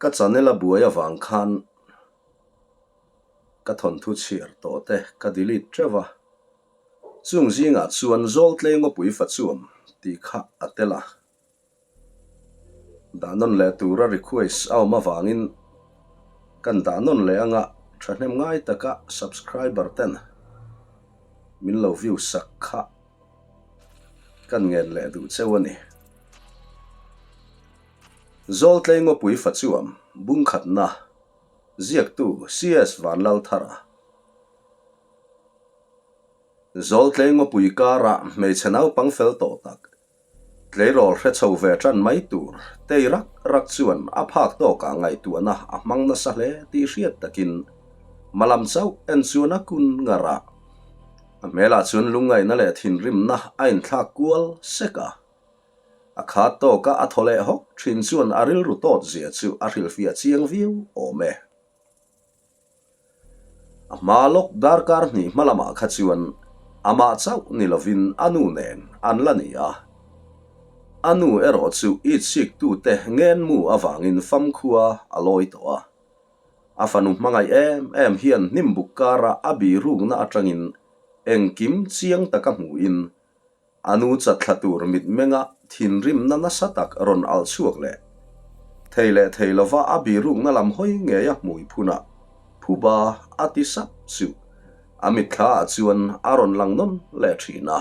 Ka channel a buai avang khan ka thawnthu chhiar tawh te ka delete teuh a, chung zingah chuan Zawltlei ngawpui fachuam tih kha a tel a. Dah nawn leh tura request a awm avangin kan dah nawn leh anga thahnem ngai taka subscriber ten min lo view sak kha kan ngen leh duh cheu a ni. Zawltlei ngawpui fachuam bungkhatna ziaktu CS Vanlalthara. Zawltlei ngawpui karah hmeichhe naupang fel tawh tak Tleirawl hre chho ve ṭan mai tur tei rak rak chuan a phak tawkah ngaihtuahna a hmang nasa hle tih hriat takin hmalam chauh en chuan a kun ngar a. A hmelah chuan lungngaihna leh thinrimna a inthlak kual sek a. A khat tawka a thaw leh hawk ṭhin chuan a rilru tawt zia chu a hrilhfiah chiang viau awm e. A hma lawk darkar hnih hma lamah kha chuan amah chauh ni lovin a nu nen an la ni a. A nu erawh chu itsiktu-te ngenmu avangin famkhua a lawi tawh a. A fanu hmangaih em em hian hnimbuk kara a birukna atangin engkim chiang taka hmuhin A nu chatthla tur mitmenga thinrimna nasa tak rawn alh chhuak leh thei leh thei lova a birukna lam hawi ngei a hmui phunah phuba a ti sap chu a mitthla ah chuan a rawn lang nawn leh thin a.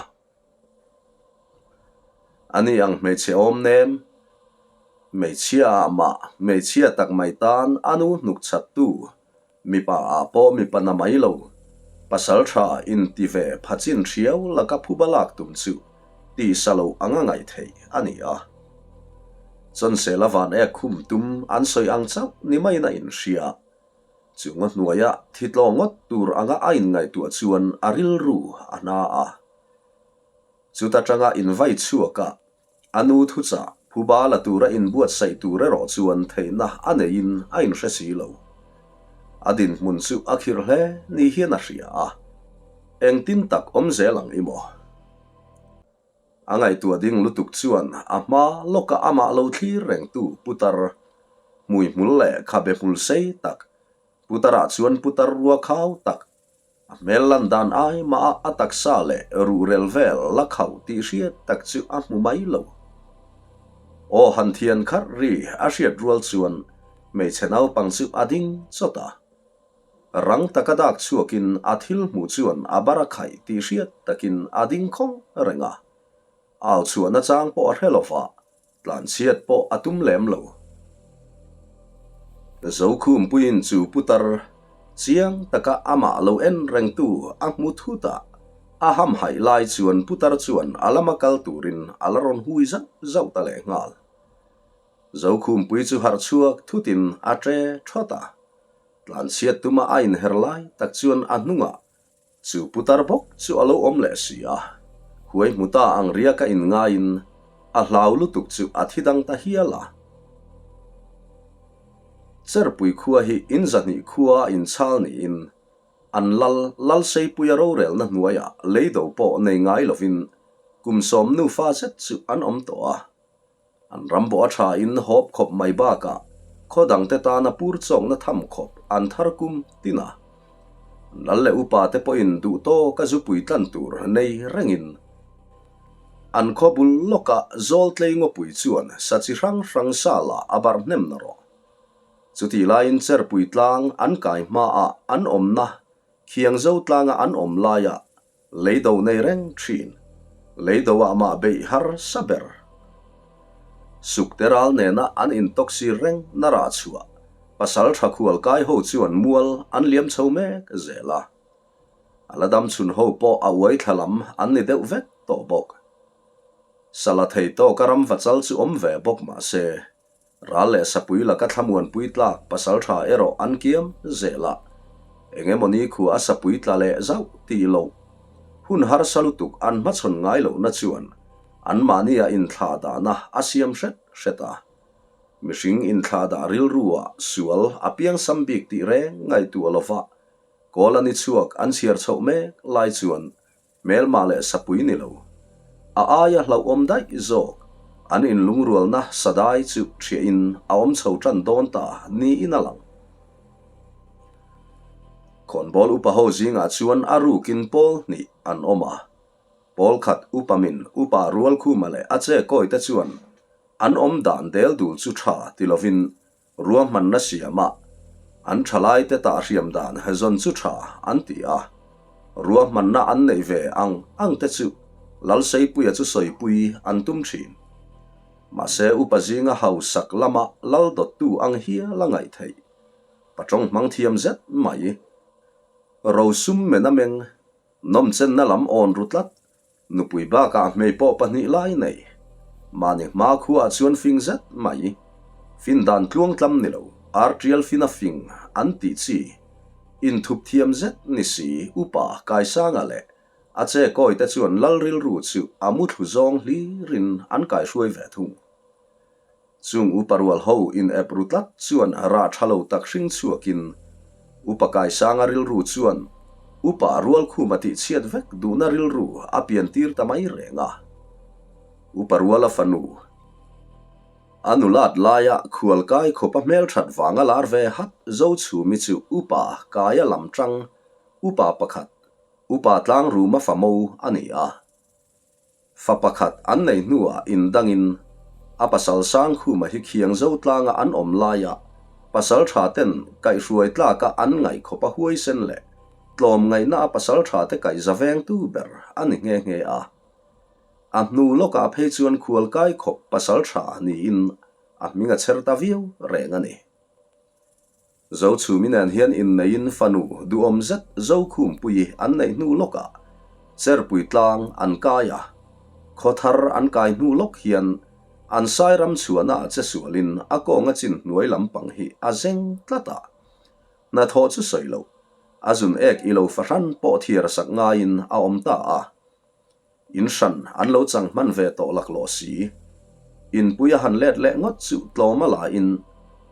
Ani ang hmeichhe awm nem, hmeichhia ah mah hmeichhia tak mai tan a nu hnuk chhattu Mipa ah pawh mipa na mai lo, pasal tha inti ve phachin hriau laka phuba lak tum chu tihsa loh anga ngaih theih a ni a. Chawnsela van ek khum tum an sawi ang chauh ni maiin a inhria. Chunga hnuaia thi tlaw ngawt tur anga a inngaihtuah chuan a rilru a hna a. Chuta tanga invai chhuak a A nu thuchah, phuba la tura inbuatsaih tur erawh chuan theihna a neiin a inhre si lo. A dinhmun chu a khirh hle ni hian a hria a, engtin tak awm zel ang i maw? A ngaihtuah ding lutuk chuan a hma lawka amah lo thlir rengtu putar hmuihmul leh khabe hmul sei tak, putarah chuan putar rua khau tak, A hmel lan dan ai mah a a taksa leh ruhrel vel la khauh tih hriat tak chu a hmu mai lo. Aw han thian kharh ri a hriat rual chuan hmeichhe naupang chu a ding chawt a. Rang taka dak chhuakin a thil hmuh chuan a bar a khaih tih hriat takin a ding khawng reng a. Au chhuahna chang pawh a hre lo va, Tlanchhiat pawh a tum lem lo. Zokhumpuiin chu putar chiang taka amah lo en rengtu a hmu thut a, a hamhaih lai chuan putar chuan a lama kal turin a la rawn hui zauh zauh ta leh nghal. Zokhumpui chu harh chhuak thutin a ṭe ṭhawt a, tlanchhiat tuma a inher lai tak chuan a hnungah Chu putar bawk chu a lo awm leh si a, huai hmu ta ang riaka inngaiin a hlau lutuk chu a thi dang ta hial a. Cherpui khua hi in zahnih khua a inchhal niin an lal Lalseipuia rorelna hnuaiah leido pawh nei ngai lovin kum sawm nufa zet chu an awm tawh a. An ram bawh a tha in hawp khawp mai bakah khaw dangte tana pur chawkna tham khawp an thar kum tin a. An lal leh upa te pawhin duh tawk a zupui tlan tur nei rengin an khaw bul lawka Zawltlei ngawpui chuan sa chi hrang hrang sala a barh hnem na rawh. Chutih laiin Cherpui tlang an kai hmaah an awmna Khiangzo tlanga an awm laiah Leido nei reng thin. Leido ah mah beih har sa ber. Sukte ral nena an intoksir reng na rah chhuah pasal tha khual kai ho chuan mual an liam chho mek zel a. A la dam chhun ho pawh a uai thla lam an ni deuh vek tawh bawk. Sala thei tawka ram vachal chu awm ve bawk mah se Ral leh sapui laka thlamuanpui tlak pasal tha erawh an kiam zel a, eng emaw ni khua a sapui tla leh zauh tih loh hun harsa lutuk an hmachhawn ngai lohna chuan anmahnia inthlah dahna a siam hret hret a. Mihring inthlah dah rilrua sual a piangsam bik tih reng ngaihtuah lova kawl a ni chhuak an chhiar chhoh mek lai chuan Hmelma leh sapui ni lo. A aia hlauhawm daih zawk. An inlungrualna sadai chu ṭhiahin a awm chho ṭan dawn ta niin a lang. Khawnbawl upa ho zingah chuan a rukin pawl hnih an awm a. Pawl khat upa min upa Rualkhuma leh a che kawite chuan an awm dan del dul chu ṭha ti lovin Ruahmanna siama an thalaite tahhriam dan zawn chu tha an ti a, ruahmanna an neih ve ang ang te chu Lalseipuia chu sawipui an tum thin. Mahse upa zinga hausak lama lal dawttu ang hial a ngaih theih. Patawng hmang thiam zet mai. Rosum mena meng, nawmchenna lam awn ru tlat Nupui bakah hmei pawh pahnih lai nei. Mahni hma khuaah chuan fing zet mai. Fin dan tluang tlam ni lo, ar tial fin a fing an tih chi. Inthup thiam zet ni si upa Kaisanga leh a che kawite chuan lal rilru chu a muthlu zawng hlirin an kaihruai ve thung. Chung upa rual ho in ep ru tlat chuan rah tha lo tak hring chhuakin Upa Kaisanga rilru chuan Upa Rualkhuma tih chhiat vek duhna rilru a pian tir ta mai reng a. Upa Ruala fanu a nulat laia khualkai khawpa hmelthat vanga lar ve hat Zochhumi chu Upa Kaia lam tang Upa pakhat Upa Tlangruma famo a ni a. Fa pakhat an nei hnuah indangin a pasal Sangkhuma hi khiang zo tlanga an awm laia pasal tha ten kaihhruai tlaka an ngaih khawpa huaisen leh tlawm ngaihna a pasal tha te kaih za vengtu ber a ni nghe nghe a. A hnu lawkah phei chuan khualkai khawp pasal tha niin a hming a chher ta viau reng a ni. Zochhumi nen hian inneiin fanu duhawm zet Zokhumpuii an neih hnu lawkah Cherpui tlang an kai a, khaw thar an kai hnu lawk hian an sairam chhuahna ah che sualin a kawnga chin hnuai lampang hi a zeng tlat a. Hnathawh chu sawi loh, a zun ek i lo fahran pawh thiar sak ngaiin a awm ta a. In hran an lo chang hman ve tawh laklawh si. Inpui a han let leh ngawt chu tlawm a la in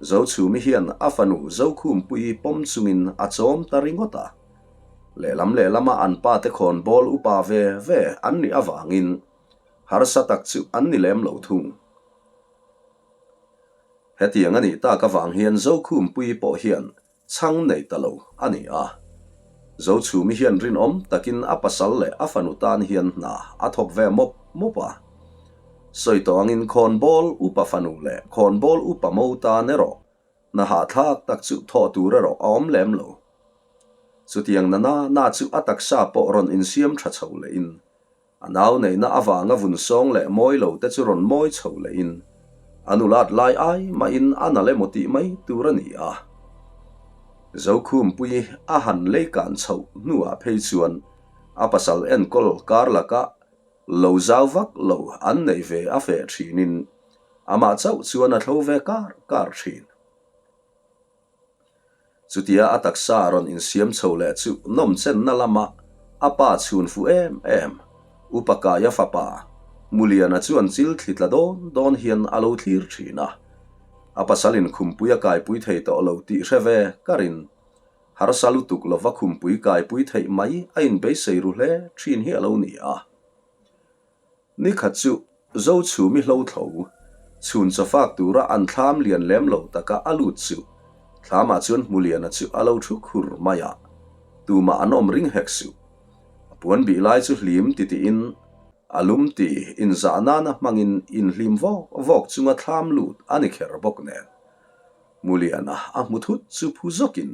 Zochhumi hian a fanu Zokhumpuii pawm chungin a chawm ta ringawt a. Lehlam lehlama an pa te khawnbawl upa ve ve an nih avangin harsa tak chu an ni lem lo thung. Hetiang a nih tak avang hian Zokhumpuii pawh hian Chhang nei ta lo a ni a. Zochhumi hian rinawm takin a pasal leh a fanu tan hian hna a thawk ve mawp mawp a. Sawi tawh angin khawnbawl upa fanu leh khawnbawl upa mo tan erawh hna hahthlak tak chu thawh tur erawh a awm lem lo. Chutiang na na na chu a taksa pawh rawn insiam tha chho lehin A nau neihna avanga vun sawng leh mawi lo te chu rawn mawi chho lehin a nulat lai ai mahin a nal emaw tih mai tur a ni a. Zokhumpui a han lei kan chhoh hnuah phei chuan a pasal enkawl kar laka lo zau vak lo an nei ve a feh thinin amah chauh chuan a thlo ve kar kar thin. Chutia a taksa a rawn insiam chho leh chu nawmchenna lama a pa chhun fuh em em, Upa Kaia fapa Muliana chuan chil thli tla dawn dawn hian a lo thlir thin a. A pasalin khumpui a kaipui thei tawh lo tih hre ve karin harsa lutuk lova khumpui kaipui theih mai a inbeisei ru hle thin hi a lo ni a. Ni khat chu Zochhumi hlo thlo, chhun chawfak tura an thlam lian lem lo taka a lut chu thlamah chuan Hmuliana chu a lo thu khur mai a, tumah an awm ring hek suh. A puan bih lai chu hlim ti tiin a lum ti inzah nana hmangin inhlim vawk vawk chunga thlam lut a ni kher bawk nen. Hmuliana a hmu thut chu phu zawkin,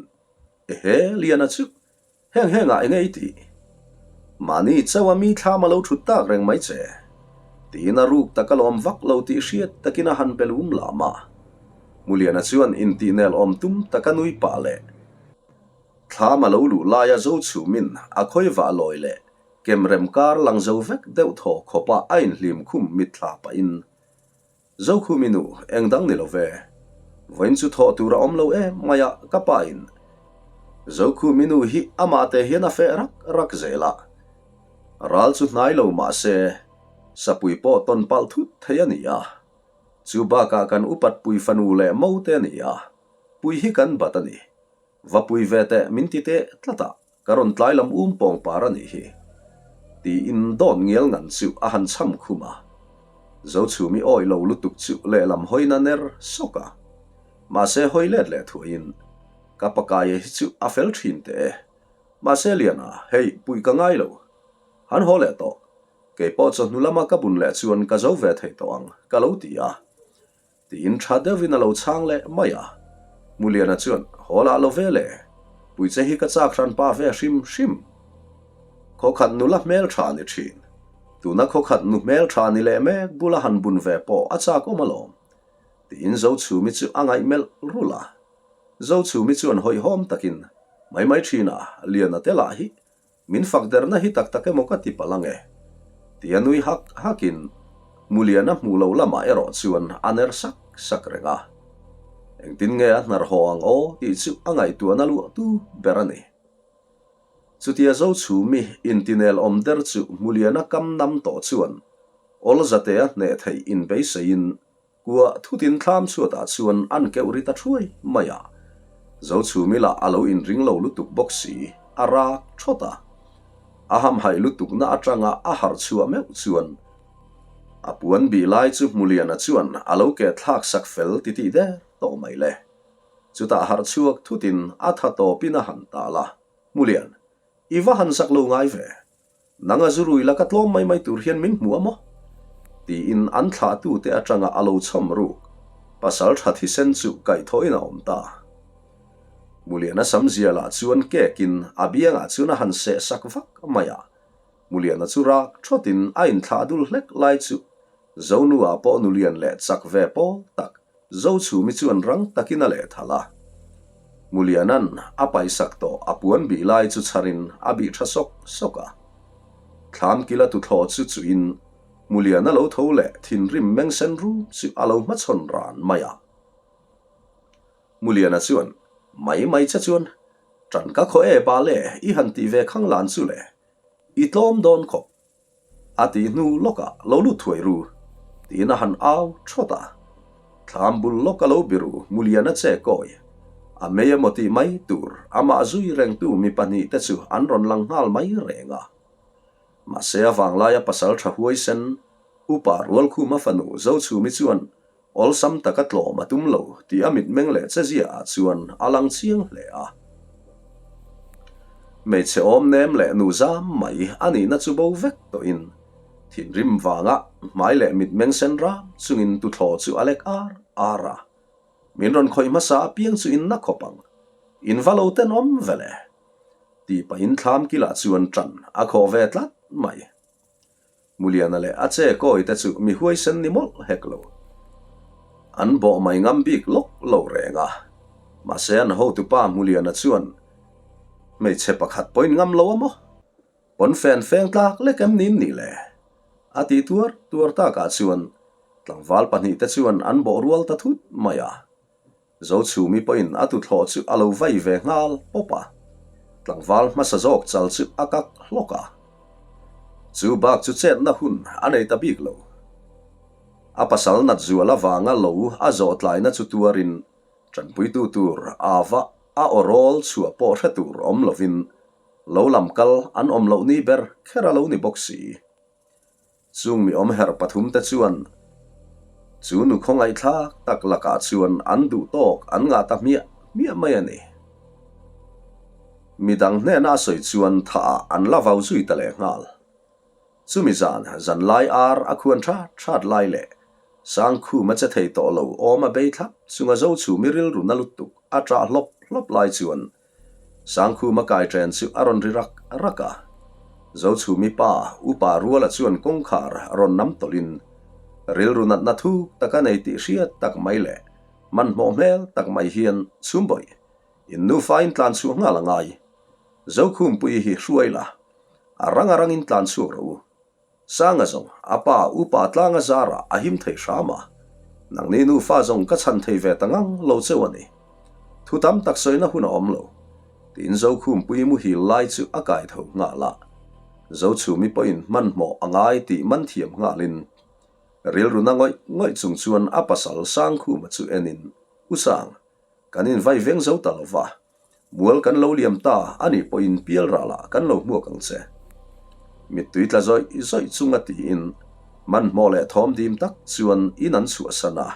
Ehe, Liana chu Heng hengah enge i tih? Mahni chauha mi thlam a lo thut tak reng mai che. Tiin a ruk tak a lawm vak lo tih hriat takin a han be lum lam a. Muliana chuan intihnel awm tum taka nui pah leh thlam a lo luh laia Zochhumin a khawi vah lawi leh kemrem kar lang zo vek deuh thaw khawpa a inhlim khum mitthla pahin Zokhumi nu, eng dang ni lo ve. Vawiin chu thawh tur a awm lo em mai a, ka pa in. Zokhumi nu hi amah te hian a feh rak rak zel a. Ral chu hnai lo mah se, sapui pawh tawn palh thut thei a ni a. Chu bakah kan upat pui fanu leh mo te a ni a, pui hi kan bat a ni. Va pui ve teh min ti teh tlat a. Ka rawn tlai lam um pawng par a nih hi, tiin dawt ngial ngan chu a han cham khum a. Zochhumi awih lo lutuk chu lehlam hawina ner sawk a. Mahse hawi let leh thuaiin, Ka pakaia hi chu a fel thin teh e. Mahse Liana, hei puih ka ngai lo. Han haw leh tawh. Kei pawh chawhnu lama ka bun leh chuan ka zo ve thei tawh ang, ka lo ti a. Tiin tha deuhin a lo chhang leh mai a. Muliana chuan, Haw lah lo ve le, puiche hi ka chak hran pa ve hrim hrim. Khawkhat nula hmel tha ni thin. Tuna khawkhat nu hmel tha ni leh mek bula han bun ve pawh a chak awm alawm. Tiin Zochhumi chu a ngaih melh rulh a. Zochhumi chuan hawihhawm takin, Mai mai thin a, Liana te lah hi Min fak derna hi tak tak emaw ka ti palh ang e? Tia nui hak hakin Muliana hmuh loh lamah erawh chuan a ner sak sak reng a. Engtin nge a hnar haw ang aw tih chu a ngaihtuahna luahtu ber a ni. Chutia Zochhumi intinel awm der chu Muliana kam nam tawh chuan Awlzatea hneh theih inbeiseiin Kua thutin thlam chhuatah chuan an keuh ri ta thuai mai a. Zochhumi lah a lo inring lo lutuk bawk si, a rak thawt a. A hamhaih lutukna atanga a harh chhuah meuh chuan a puan bih lai chu Hmuliana chuan a lo ke thlak sak fel titih der tawh mai le. Chutah harh chhuak thutin a tha tawpin a han tal a, Hmulian, i va han zak lo ngai ve. Nang a zurui la ka tlawm mai mai tur hian min hmu a maw? Tiin an thlahtute atanga a lo chhawm ruk pasal tha thisen chu kaihthawhin a awm ta. Muliana samzia lah chuan kekin a biangah chuan a han seh sak vak mai a. Muliana chu rak thawtin a inthlah dul hlek lai chu Zonua pawh nulian leh chak ve pawl tak Zochhumi chuan rang takin a lehthal a. Muliana'n a paihsak tawh a puan bih lai chu chharin a bih tha sawk sawk a. Thlam kila tuthlawh chu chuin Muliana lo tho leh thinrim meng sen rum chu a lo hmachhawn ran mai a. Muliana chuan, Mai mai che chuan, ṭan ka khaw e ba le i han tih ve khang lan chu le, i tlawm dawn khawp. A tih hnu lawkah lo lut thuai ru, tiin a han au thawt a. Thlam bul lawk a lo biru Muliana che kawi. A mei emaw tih mai tur amah zui rengtu mi pahnihte chu an rawn lang nghal mai reng a. Mahse a vanglaia pasal tha huaisen Upa Rualkhuma fanu Zochhumi chuan Awlsam taka tlawm a tum lo tih a mitmeng leh chezia ah chuan a lang chiang hle a. Hmeichhe awm nem leh nu zam mai a nihna chu bo vek tawhin thinrim vanga hmai leh mitmeng sen ram chungin tuthlawh chu a lek ar ar a. Min rawn khawih hmasa apiang chu in na khawp ang. In va lo tenawm vele. Tih pahin thlam kilah chuan ṭan a khawh ve tlat mai. Muliana leh a che kawi te chu mi huaisen ni mawlh hek lo. An bawh mai ngam bik lawk lo reng a. Mahse an hotupa Muliana chuan hmeichhe pakhat pawhin ngam lo a maw? Pawn fen feng tlak lek em nin ni le? A ti tuar tuar takah chuan tlangval pahnihte chuan an bawh rual ta thut mai a. Zochhumi pawhin a tuthlawh chu a lo vai ve nghal pawp a, tlangval hmasa zawk chal chu a kak hlawk a. Chu bak chu chetna hun a nei ta bik lo. A pasal nat zual avanga lo a zawh tlaina chu tuarin tanpuitu tur ava a aw rawl chhuah pawh hre tur awm lovin lo lam kal an awm loh ni ber kher a lo ni bawk si. Chung mi awm herh pathumte chuan chu nu khawngaihthlak tak lakah chuan an duh tawk an ngah ta hmiah hmiah mai a ni. Mi dang hnena a sawi chuan thah ah an la vau zui ta leh nghal. Chumi zan zan lai ar a khuan that that lai leh Sangkhum a che thei tawh lo awm a bei thlap chunga zo chhumi rilru na lutuk a ṭah hlawp hlawp lai chuan Sangkhuma kai ṭen chu a rawn ri rak rak a. Zochhumi pa, Upa Ruala chuan kawngkhar rawn nam tawlhin, rilru natna thuk tak a nei tih hriat tak mai leh hmanhmawh hmel tak mai hian Chhumbawih, in nufa in tlan chhuah nghal a ngai. Zokhumpuii hi hruai la, a rang a rangin tlan chhuak rawh u. Sanga zawng, a pa upa tlanga zarah a him thei hram a, nangni nufa zawng ka chhan thei ve ta ngang lo cheu a ni. Thu tam tak sawina hun a awm lo, tiin Zokhumpuii muhil lai chu a kai tho nghal a. Zochhumi pawhin hmanhmawh a ngai tih man thiam nghalin, rilru na ngawih ngawih chung chuan a pasal Sangkhuma chu enin, U Sang, kan invai veng zo ta lo va, Mual kan lo liam ta a nih pawhin pial ralah kan lo hmuak ang che. Mittui tla zawih zawih chunga tiin Hmanhmawh leh thawm dim tak chuan in an chhuahsan a.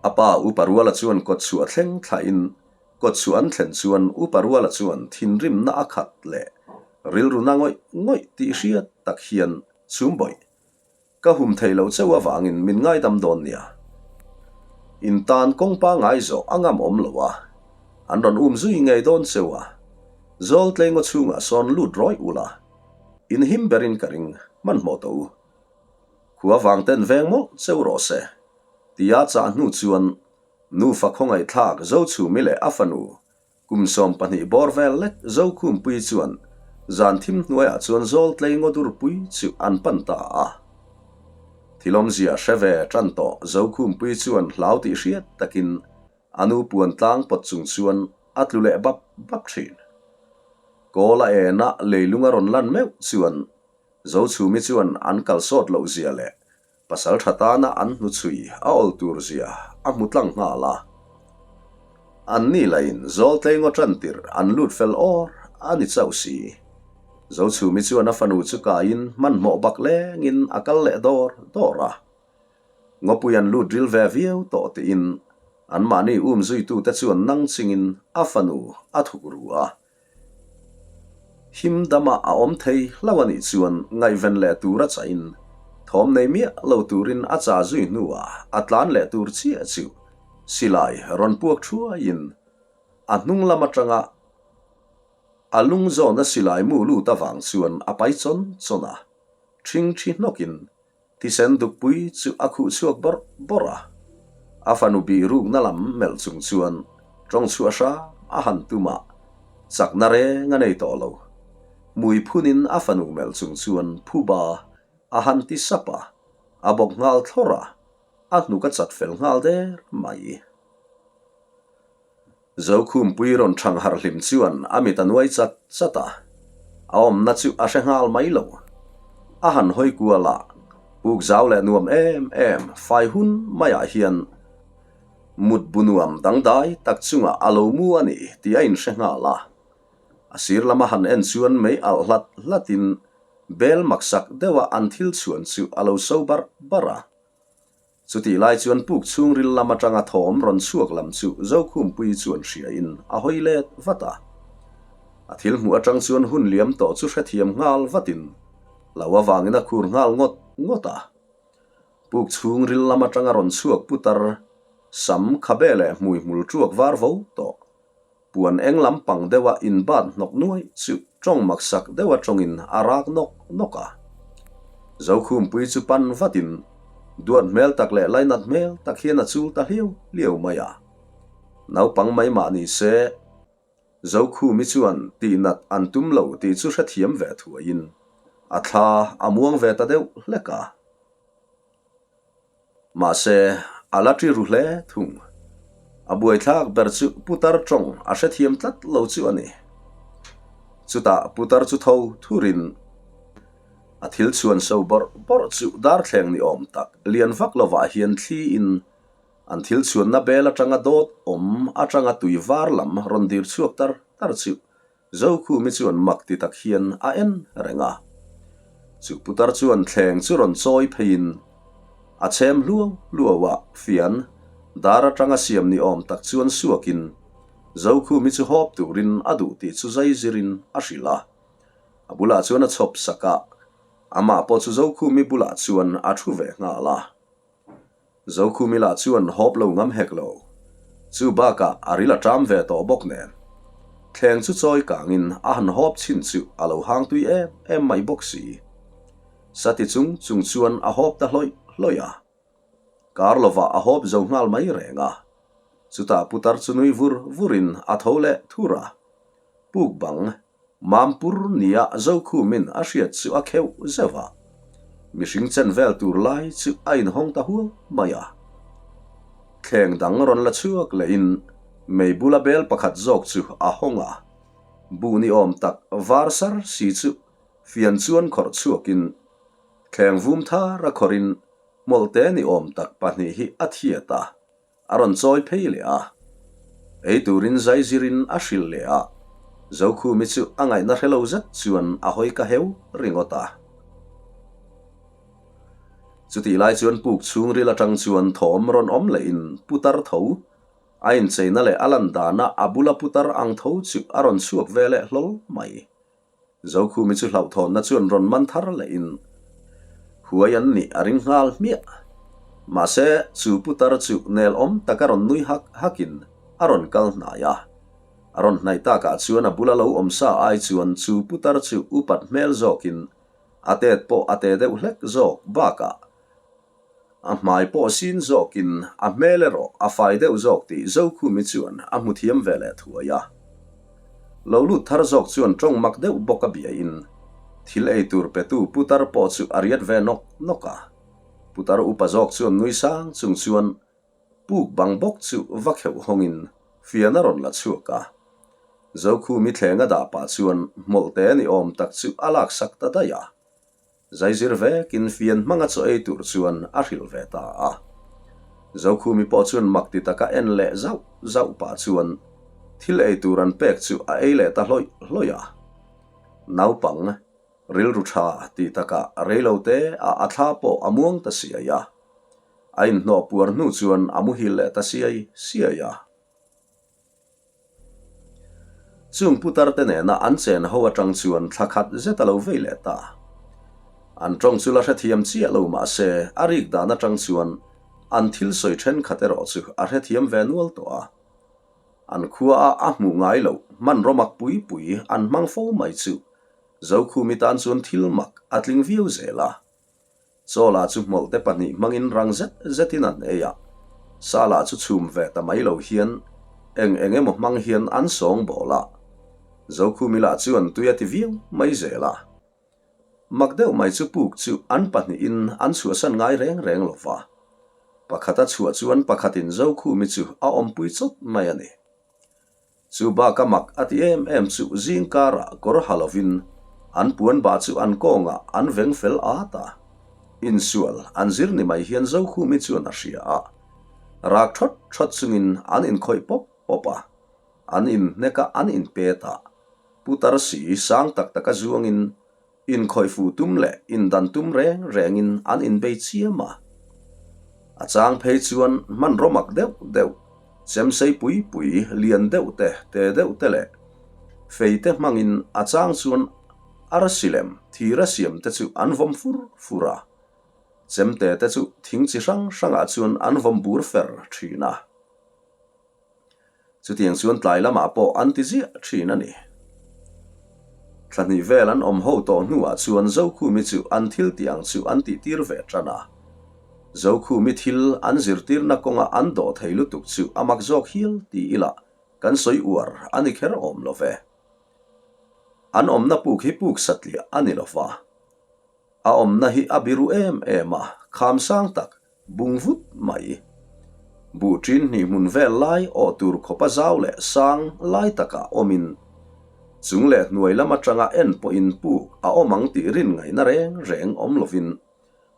A pa Upa Ruala chuan kawtchhuah thleng thlahin kawtchhuah an thlen chuan Upa Ruala chuan thinrimna a khat leh rilru na ngawih ngawih tih hriat tak hian chhum bawih Ka hum theih loh cheu avangin min ngaidam dawn nia. In tan kawng pangai zawh a ngam awm lo a, an rawn um zui ngei dawn cheu a. Zawl tlengaw chhungah sawn lut rawih ula, in him berin ka ring hmanhmawh tawh u. Khua vang ten veng mawlh cheu rawh se, tia chah hnu chuan nufa khawngaihthlak Zochhumi leh a fanu Kum 12 bawr vel lek Zokhumpui chuan zan thim hnuaiah chuan Zawltlei ngaw durpui chu an pan ta a. Thilawmzia hre ve tan tawh Zokhumpui chuan hlau tih hriat takin a nu puan tlang pawt chung chuan a tlu leh bap bap thin. Kawl a ena leilung a rawn lan meuh chuan Zochhumi chuan an kal sawt loh zia leh Pasal tha tana an hnuchhui a awl tur zia a hmu tlang nghal a. An ni lahin Zawltlei ngaw tan tirh an lut fel awr a ni chauh si. Zochhumi chuan a fanu chu kaiin hmanhmawh bak lengin a kal leh dawr dawr a. Ngawpui an lut ril ve viau tawh tiin anmahni um zuitute chuan nang chingin a fanu a thuk ru a. Him dama a awm thei hlauh a nih chuan ngaihven leh tur a chahin thawm nei miah lo turin a cha zui hnuah a tlan leh tur chiah chu silai rawn puak thuaiin a hnung lam atanga a lung zawna silai mu lut avang chuan a pai chawn chawn a, ṭhing ṭhi hnawkin Thisen dukpui chu a khuh chhuak bawrh bawrh a, a fanu bih rukna lam melh chung chuan tawng chhuah hram a han tum a, chakna reng a nei tawh lo. Hmui phunin a fanu melh chung chuan phuba a han ti sap a, a bawk nghal thlawrh a, a hnuk a chat fel nghal der mai. Zokhumpui rawn thang harh hlim chuan a mit a nuai chat chat a, a awmna chu a hre nghal mai lo. A han hawi kual a, puk zau leh nuam em em fai hun maiah hian mut bu nuam dangdai tak chungah a lo mu a ni tih a inhre nghal a. A sir lama han en chuan mei alh hlat hlatin bel maksak deuha an thil chhuan chu a lo so barh barh a. Chutih lai chuan puk chhungril lam atanga thawm rawn chhuak lam chu Zokhumpui chuan hriain a hawi let vat a. A thil hmuh atang chuan hun liam tawh chu hrethiam nghal vatin lo avangin a khur nghal ngawt ngawt a. Puk chhungril lam atanga rawn chhuak putar sam khabe leh hmui hmul tuak var vo tawh Puan eng lam pang deuha inbat hnawk nuai chu tawng maksak deuha tawngin a rak nawk nawk a. Zokhumpui chu pan vatin duat hmel tak leh lainat hmel tak hian a chul ta hliau hliau mai a. Naupang mai mah ni se, Zokhumi chuan tihnat an tum lo tih chu hrethiam ve thuaiin a thla a muang ve ta deuh hlek a. Mahse, a la ṭi ru hle thung. A buaithlak ber chu Putar ṭawng a hrethiam tlat lo chu a ni. Chutah Putar chu tho thurin a thil chhuan so bawrh bawrh chu darthleng ni awm tak lian vak lovah hian thliin an thil chhuanna bel atanga dawt awm atanga tui var lam rawn dir chhuak tar tar chu Zokhumi chuan mak ti tak hian a en reng a. Chu putar chuan thleng chu rawn chawi pheiin a chhem hluau hluau a, fian dar atanga siam ni awm tak chuan suakin Zokhumi chu hawp turin a duh tih chu zai zirin a hrilh a. A bulah chuan a chhawp sak a, amah pawh chu Zokhumi bulah chuan a thu ve nghal a. Zokhumi lah chuan hawp lo ngam hek lo. Chu bakah a ril a ṭam ve tawh bawk nen. Thleng chu chawi kangin a han hawp chhin chu a lo hang tui em em mai bawk si. Sati chung chung chuan a hawp ta hlawih hlawih a. Kar lovah a hawp zo nghal mai reng a. Chutah putar chu nui vur vurin a tho leh thur a. Puk bang Mampur nia Zokhumin a hriat chu a kheuh zeuh a, mihring chen vel tur lai chu a inhawng ta huau mai a. Thleng dang rawn la chhuak lehin mei bula bel pakhat zawk chu a hawng a, bu ni awm tak var sar si chu fian chuan khawrh chhuakin thleng vum thar a khawrhin hmawlhte ni awm tak pahnih hi a thiat a. A rawn chawi phei leh a, ei turin zai zirin a hrilh leh a, Zokhumi chu a ngaihna hre lo zet chuan a hawi ka heu ringawt a. Chutih lai chuan puk chhungril atang chuan thawm rawn awm lehin putar tho a incheina leh a lan dana a bula putar ang tho chu a rawn chhuak ve leh hlawl mai. Zokhumi chu hlauhthawnna chuan rawn man thar lehin huai an nih a ring nghal hmiah. Mahse, chu putar chu nel awm taka rawn nui hak hakin a rawn kal hnai a. A rawn hnaih takah chuan a bula lo awm sa ai chuan chu putar chu upat hmel zawkin a tet pawh a te deuh hlek zawk bakah A hmai pawh sin zawkin a hmel erawh a fai deuh zawk tih Zokhumi chuan a hmu thiam ve leh thuai a. Lo lut thar zawk chuan tawng mak deuh bawk a biain thil ei tur petu putar pawh chu a riat ve nawk nawk a. Putar upa zawk chuan nui sang chung chuan puk bang bawk chu va kheuh hawngin fian a rawn la chhuak a. Zokhumi thleng a dah pah chuan hmawlhte ni awm tak chu a laksak ta daih a. Zaizir vekin fian hmanga chaw ei tur chuan a hrilh ve ta a. Zokhumi pawh chuan mak ti taka en leh zauh zauh pah chuan thil ei tur an pek chu a ei leh ta hlawih hlawih a. Naupang rilru tha ti takah reilo te a a thla pawh a muang ta siai a. A inhnawh puar hnu chuan a muhil leh ta siai siai a. Chung putar te nena an chen ho atang chuan thla khat zet a lo vei leh ta. An tawng chu la hrethiam chiah lo mah se a rik dan atang chuan an thil sawi thenkhat erawh chu a hrethiam ve nual tawh a. An khua a a hmuh ngai loh hmanraw mak pui pui an hmang fo mai chu Zokhumi tan chuan thil mak a tling viau zel a. Chaw lah chu hmawlhte pahnih hmangin rang zet zetin an ei a, sa lah chu chhum ve ta mai lo hian eng eng emaw hmang hian an sawng bawl a. Zokhumi lah chuan tui a ti viau mai zel a. Mak deuh mai chu puk chu an pahnihin an chhuahsan ngai reng reng lo va. Pakhat a chhuah chuan pakhatin Zokhumi chu a awmpui chawt mai a ni. Chu bak a mak a ti em em chu zing karah kawr ha lovin an puan bah chu an kawngah an veng fel at a. Insual an zir ni mai hian Zokhumi chuan a hria a. Rak thawt thawt chungin an inkhawih pawp pawp a. An inhnek a an inpet a. Putar si sang tak taka zuangin Inkhawih fuh tum leh indan tum reng rengin an inbei chiam a. A chang phei chuan hmanraw mak deuh deuh, chemsei pui pui, lian deuh te, te deuh te leh fei te hmangin a chang chuan arsi lem thira siam te chu an vawm fur fur a. Chemte te chu thing chi hrang hrangah chuan an vawm bur fer thin a. Chutiang chuan tlai lamah pawh an ti ziah thin a ni. Thla hnih vel an awm ho tawh hnuah chuan Zokhumi chu an thil tih ang chu an tih tir ve tan a. Zokhumi thil an zirtirna kawnga an dawh thei lutuk chu a mak zawk hial ti ila kan sawi uar a ni kher awm lo ve. An awmna puk hi puk satliah a ni lo va. A awmna hi a biru em em a, kham sang tak Bung vut mai. Buh ṭin hnih hmun vel lai awh tur khawpa zau leh sang lai takah awmin, chung leh hnuai lam aṭanga en pawhin puk a awm ang tih rin ngaihna reng reng awm lovin,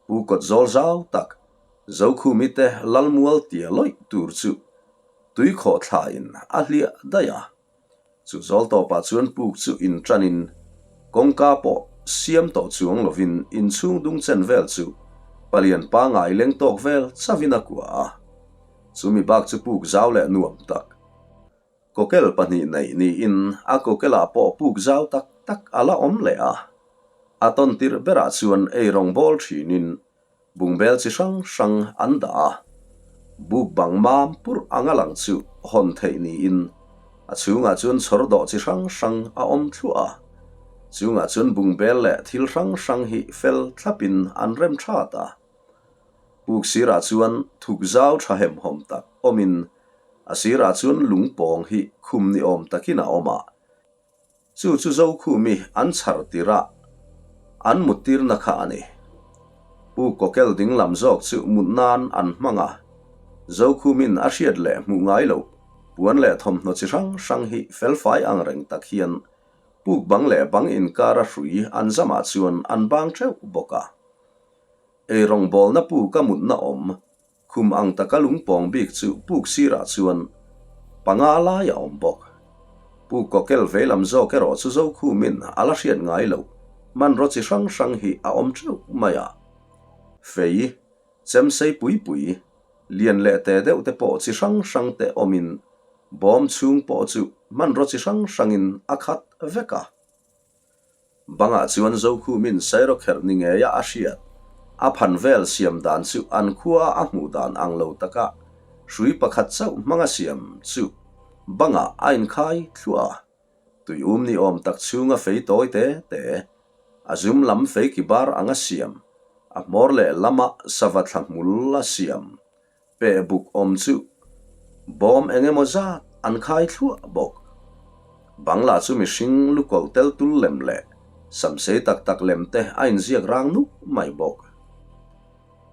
pu kawt zawl zau tak Zokhumi te Lalmual tia lawih tur chu tuikhawh thlain a hliah daih a. Chu zawl tawpah chuan puk chu inṭanin kawngka pawh siam tawh chuang lovin inchhung dung chen vel chu palian pangai leng tawk vel chauhin a kuah a. Chumi bak chu puk zau leh nuam tak kawkel pahnih nei niin a kawkelah pawh puk zau tak tak a la awm leh a. A tawn tirh berah chuan eirawng bawl thinin Bungbel chi hrang hrang an dah a, buk bang mam purh anga lang chu hawn theih niin a chhungah chuan chhawr dawh chi hrang hrang a awm thluah a, chungah chuan bungbel leh thil hrang hrang hi fel thlapin an rem that a. Puk sirah chuan thuk zau tha hemhawm tak awmin a sirah chuan lungpawng hi khum ni awm takin a awm a. Chu chu Zokhumi an chhar tirh a, an muttirna kha a ni. Pu Kawkel dinglam zawk chu mut nan an hmang a, Zokhumin a hriat leh hmuh ngai loh puan leh thawmhnaw chi hrang hrang hi felfai ang reng tak hian puk bang leh bang inkara hrui an zamah chuan an bang theuh bawk a. Eirawngbawlna puka mutna awm Khum ang taka lungpawng bik chu puk sirah chuan panga lai a awm bawk. Puk kawkel veilam zawk erawh chu Zokhumin a la hriat ngai loh hmanraw chi hrang hrang hi a awm teuh mai a. Fei, chemsei pui pui, lian leh te deuh te pawh chi hrang hrang te awmin bawm chhung pawh chu hmanraw chi hrang hrangin a khat vek a. Bangah chuan Zokhumin Sairawkherh ni ngeia a hriat, a phan vel siam dan chu an khua a hmuh dan ang lo taka hrui pakhat chauh hmanga siam chu bangah a inkhai thluah a. Tui um ni awm tak chhunga fei tawi te te, a zum lam fei ki bar anga siam, a hmawr leh lama sava thla hmul a siam peh buk awm chu bawm eng emaw zat an khai thluah bawk. Bangla chu mihring lukawlh tel tul lem leh samsei tak tak lem te a inziak rang nuk mai bawk.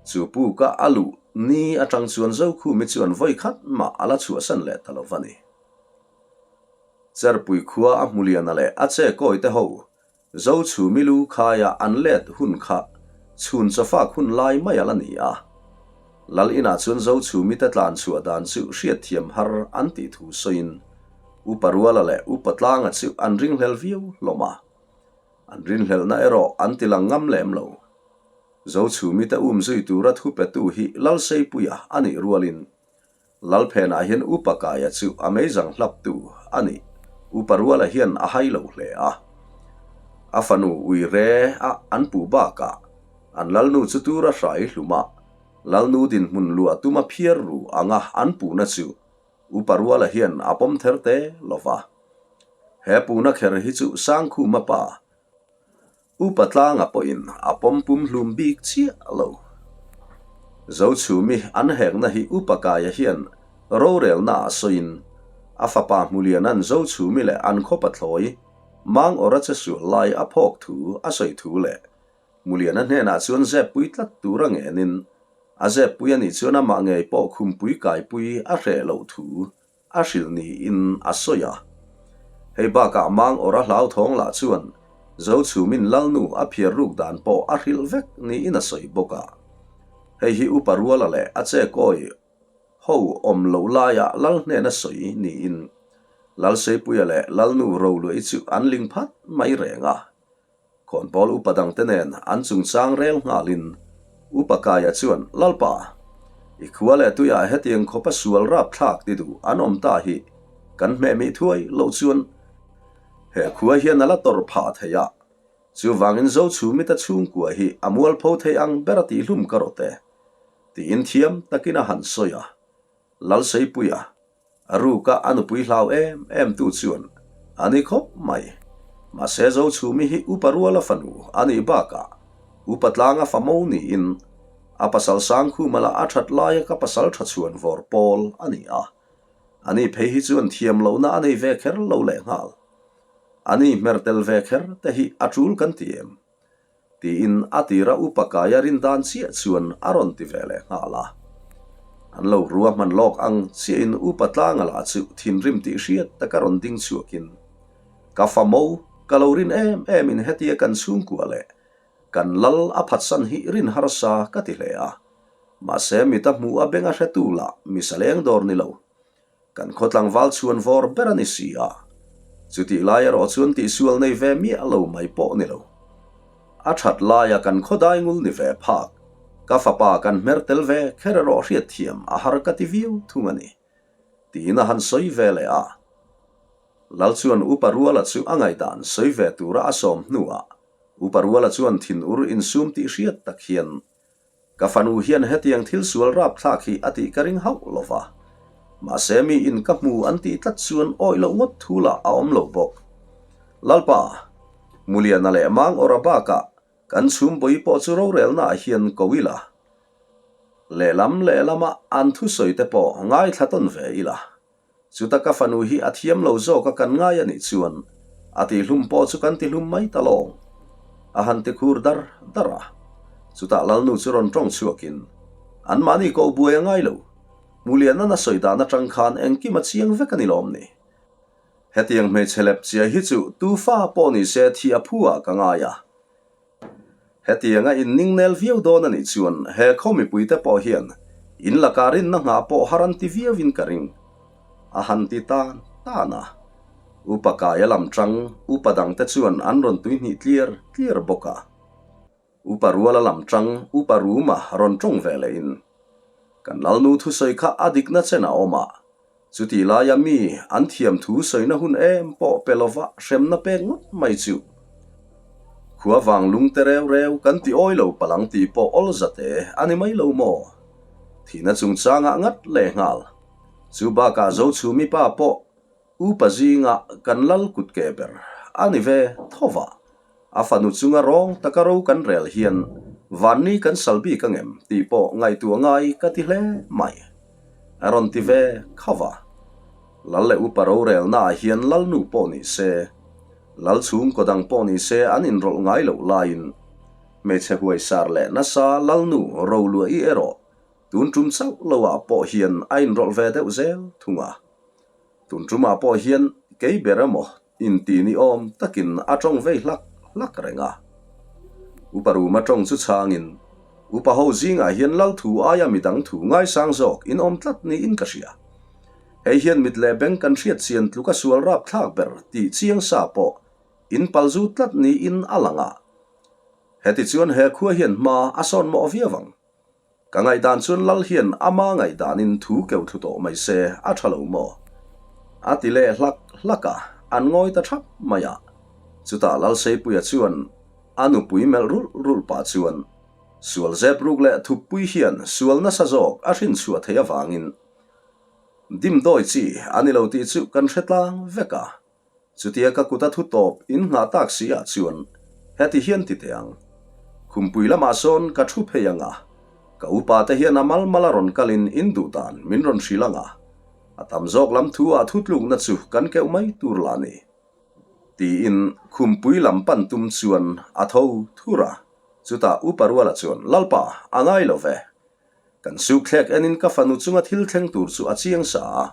Chu puka a luh ni atang chuan Zokhumi chuan vawi khat mah a la chhuahsan leh ta lo va ni. Cherpui khua a hmuliana leh a che kawi te ho Zochhumi lu khaia an let hun kha chhun chawfak hun lai mai a la ni a. Lal inah chuan Zochhumi te tlan chhuah dan chu hriatthiam har an tih thu sawiin Upa Ruala leh Upa Tlanga chu an ringhlel viau hlawm a. An rinhlelhna erawh an ti lang ngam lem lo. Zochhumi te um zui tura thupetu hi Lalseipuia a nih rualin Lalphenah hian Upa Kaia chu a meizang hlaptu a ni. Upa Ruala hian a hai lo hle a. A fanu Uire a an puh bakah an lalnu chu tura hrai hlum a, lalnu dinhmun luah tuma phiar ru anga an puhna chu Upa Ruala hian a pawm ther te lo va. He puhna kher hi chu Sangkhuma pa Upa tlanga pawhin a pawm pum hlum bik chiah lo. Zochhumi an hekna hi Upa Kaia hian rorelna ah sawiin a fapa Hmuliana'n Zochhumi leh an khaw pathlawi Mang awra che sual lai a phawk thu a sawi thu leh Hmuliana hnenah chuan zeppui tlat tura ngenin a zeppui anih chuan amah ngei pawh khumpui kaipui a hreh loh thu a hrilh niin a sawi a. Hei bakah mang awra hlauthawng lah chuan Zochhumin Lalnu a phiar ruk dan pawh a hrilh vek niin a sawi bawk a. Hei hi Upa Ruala leh a chekawi ho awm loh laia Lal hnena sawi niin Lalseipuia leh Lalnu Roluahi chu an ling phat mai reng a. Khawnbawl upa dangte nen an chungchang rel nghalin Upa Kaia chuan, Lalpa, i khua leh tuiah hetiang khawpa sual rapthlak ti duh an awm ta hi kan hmehmih thuai loh chuan he khua hian a la tawrh phah thei a, chuvangin Zochhumita chhungkua hi a mualpho thei ang ber a tihhlum ka rawt e, tiin thiam takin a han sawi a. Lalseipuia A ruka a nupui hlau em em tu chuan a ni khawp mai. Mahse Zochhumi hi Upa Ruala fanu a nih bakah Upa Tlanga fa mo niin a pasal Sangkhuma lah a that laia ka pasal tha chhuan vawr pawl a ni a. Ani phei hi chuan thiam lohna a nei ve kher lo lehnghal. Ani hmer tel ve kher te hi a tul kan ti em? Tiin a tira upa kaia rin dan chiah chuan a rawn ti ve leh nghal a. An lo rua hman lawk ang chiahin upa tlanga lah chu thinrim tih hriat taka rawn ding chhuakin, Ka fa mo, ka lo rin em em in hetia kan chhungkua leh kan lal a phatsan hi rin harsa ka ti hle a. Mahse mita hmuh a benga hretu lah misaleng dawr ni lo. Kan khaw tlangval chhuan vawr ber a ni si a, chutih lai erawh chuan tihsual nei ve miah lo mai pawh ni lo. A that laia kan khaw daingul ni ve phak, ka fapa kan hmer tel ve kher erawh hriatthiam a har ka ti viau thung a ni, tiin a han sawi ve leh a. Lal chuan Upa Ruala chu a ngaihdan sawi ve tura a sawm hnuah Upa Ruala chuan thinur insum tih hriat tak hian Ka fanu hian hetiang thil sual rapthlak hi a tih ka ring hauh lo va. Mahse mi in ka hmu an tih tlat chuan awih loh ngawt thu lah a awm lo bawk. Lalpa, Muliana leh Mang awra bakah kan chhumbawi pawh chu rorelna ah hian ko ila. Lehlam lehlama an thusawi te pawh ngaithla tawn ve ila. Chuta ka fanu hi a thiam lo zawk a kan ngai a nih chuan a tihlum pawh chu kan tihlum mai ta lawng. A han ti khur dar dar a. Chutah Lalnu chu rawn tawng chhuakin, Anmahni koh buai a ngai lo. Hmulianan a sawi dan atang khan engkim a chiang vek a ni lawm ni. Hetiang hmeichhe lep chiai hi chu tu fa pawh ni se thi a phu ah ka ngai a. Hetianga in ningnel viau dawn a nih chuan he khaw mipuite pawh hian in lakah rinna nghah pawh har an ti viauin ka ring. A han ti tan tan a. Upa Kaia lam tang upa dangte chuan an rawn tuihnih tliar tliar bawk a. Upa Ruala lam ṭang Upa Ruma rawn ṭawng ve lehin, Kan Lalnu thusawi kha a dikna chen a awm a, chutih laia mi an thiam thu sawina hun em pawh pe lova hremna pek ngawt mai chu. Khua vang lung te reu reu kan ti awi lo palang tih pawh awl zate a ni mai lo maw? Thihna chungchangah ngat lehnghal. Chu bakah Zochhumi pa pawh Upa zinga kan lal kut ke ber a ni ve tho va, a fanu chunga rawng taka ro kan rel hian vanni kan sal bik angem tih pawh ngaihtuah ngai ka ti hle mai. A rawn ti ve kha va. Lal leh upa rorelnaah hian lalnu pawh ni se, lal chhungkaw dang pawh ni se an inrawlh ngai loh laiin hmeichhe huaisar leh nasa lalnu roluahi erawh tun tum chauh loah pawh hian a inrawlh ve deuh zel thung a. Tun tumah pawh hian kei ber emaw inti ni awm takin a tawng vei hlak hlak reng a. Upa Ruma tawng chu chhangin, Upa ho zingah hian lal thu aia midang thu ngaisang zawk in awm tlat niin ka hria. Hei hian mit leh beng kan hriat chian tluka sual rapthlak ber tih chiang sa pawh in palzu tlat niin a lang a. Heti chuan he khua hian hma a sawn mawh viau ang. Ka ngaihdan chuan Lal hian ama ngaihdanin thu keu thlu tawh mai se a tha lo maw? A ti leh hlak hlak a, an ngawi ta thap mai a. Chutah Lalseipuia chuan a nupui melh rulh rulh pah chuan sual zep ruk leh thuppui hian sual nasa zawk a hrin chhuah theih avangin dimdawi chi a ni lo tih chu kan hre tlang vek a. Chutia ka kut a thu tawp in nghah tak si ah chuan heti hian ti teh ang. Khumpui lamah sawn ka thu phei ang a, ka upa te hian a mal mal a rawn kalin in duh dan min rawn hrilh ang a, a tam zawk lam thu ah thu tlukna chu kan keuh mai tur lah ni. Tiin khumpui lam pan tum chuan a tho thur a, chutah upa Ruala chuan Lalpa, a ngai lo ve. Kan sukthlek enin ka fanu chunga thil thleng tur chu a chiang sa a,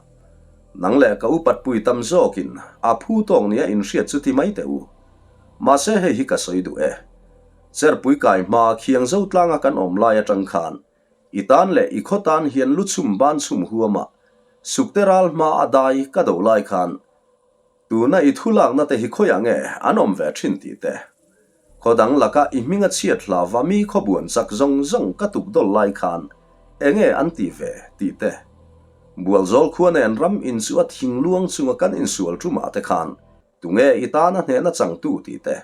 nang leh ka upatpui tam zawkin a phu tawk nia inhriat chu ti mai teh u. Mahse hei hi ka sawi duh e. Cherpui kai hma khiang zo tlanga kan awm lai atang khan i tan leh i khaw tan hian lu chhum ban chhum huama sukte ral hma a dai ka do lai khan Tuna i thu lakna te hi khawiah nge an awm ve thin tih te? Khaw dang laka i hming a chhiat hlava mi khawbuan chak zawng zawng ka tuk dawl lai khan enge an tih ve tih te? Bualzawl khua nen ram in chu a thing luang chunga kan insual tumah te khan tunge i tana hnehna changtu tih te?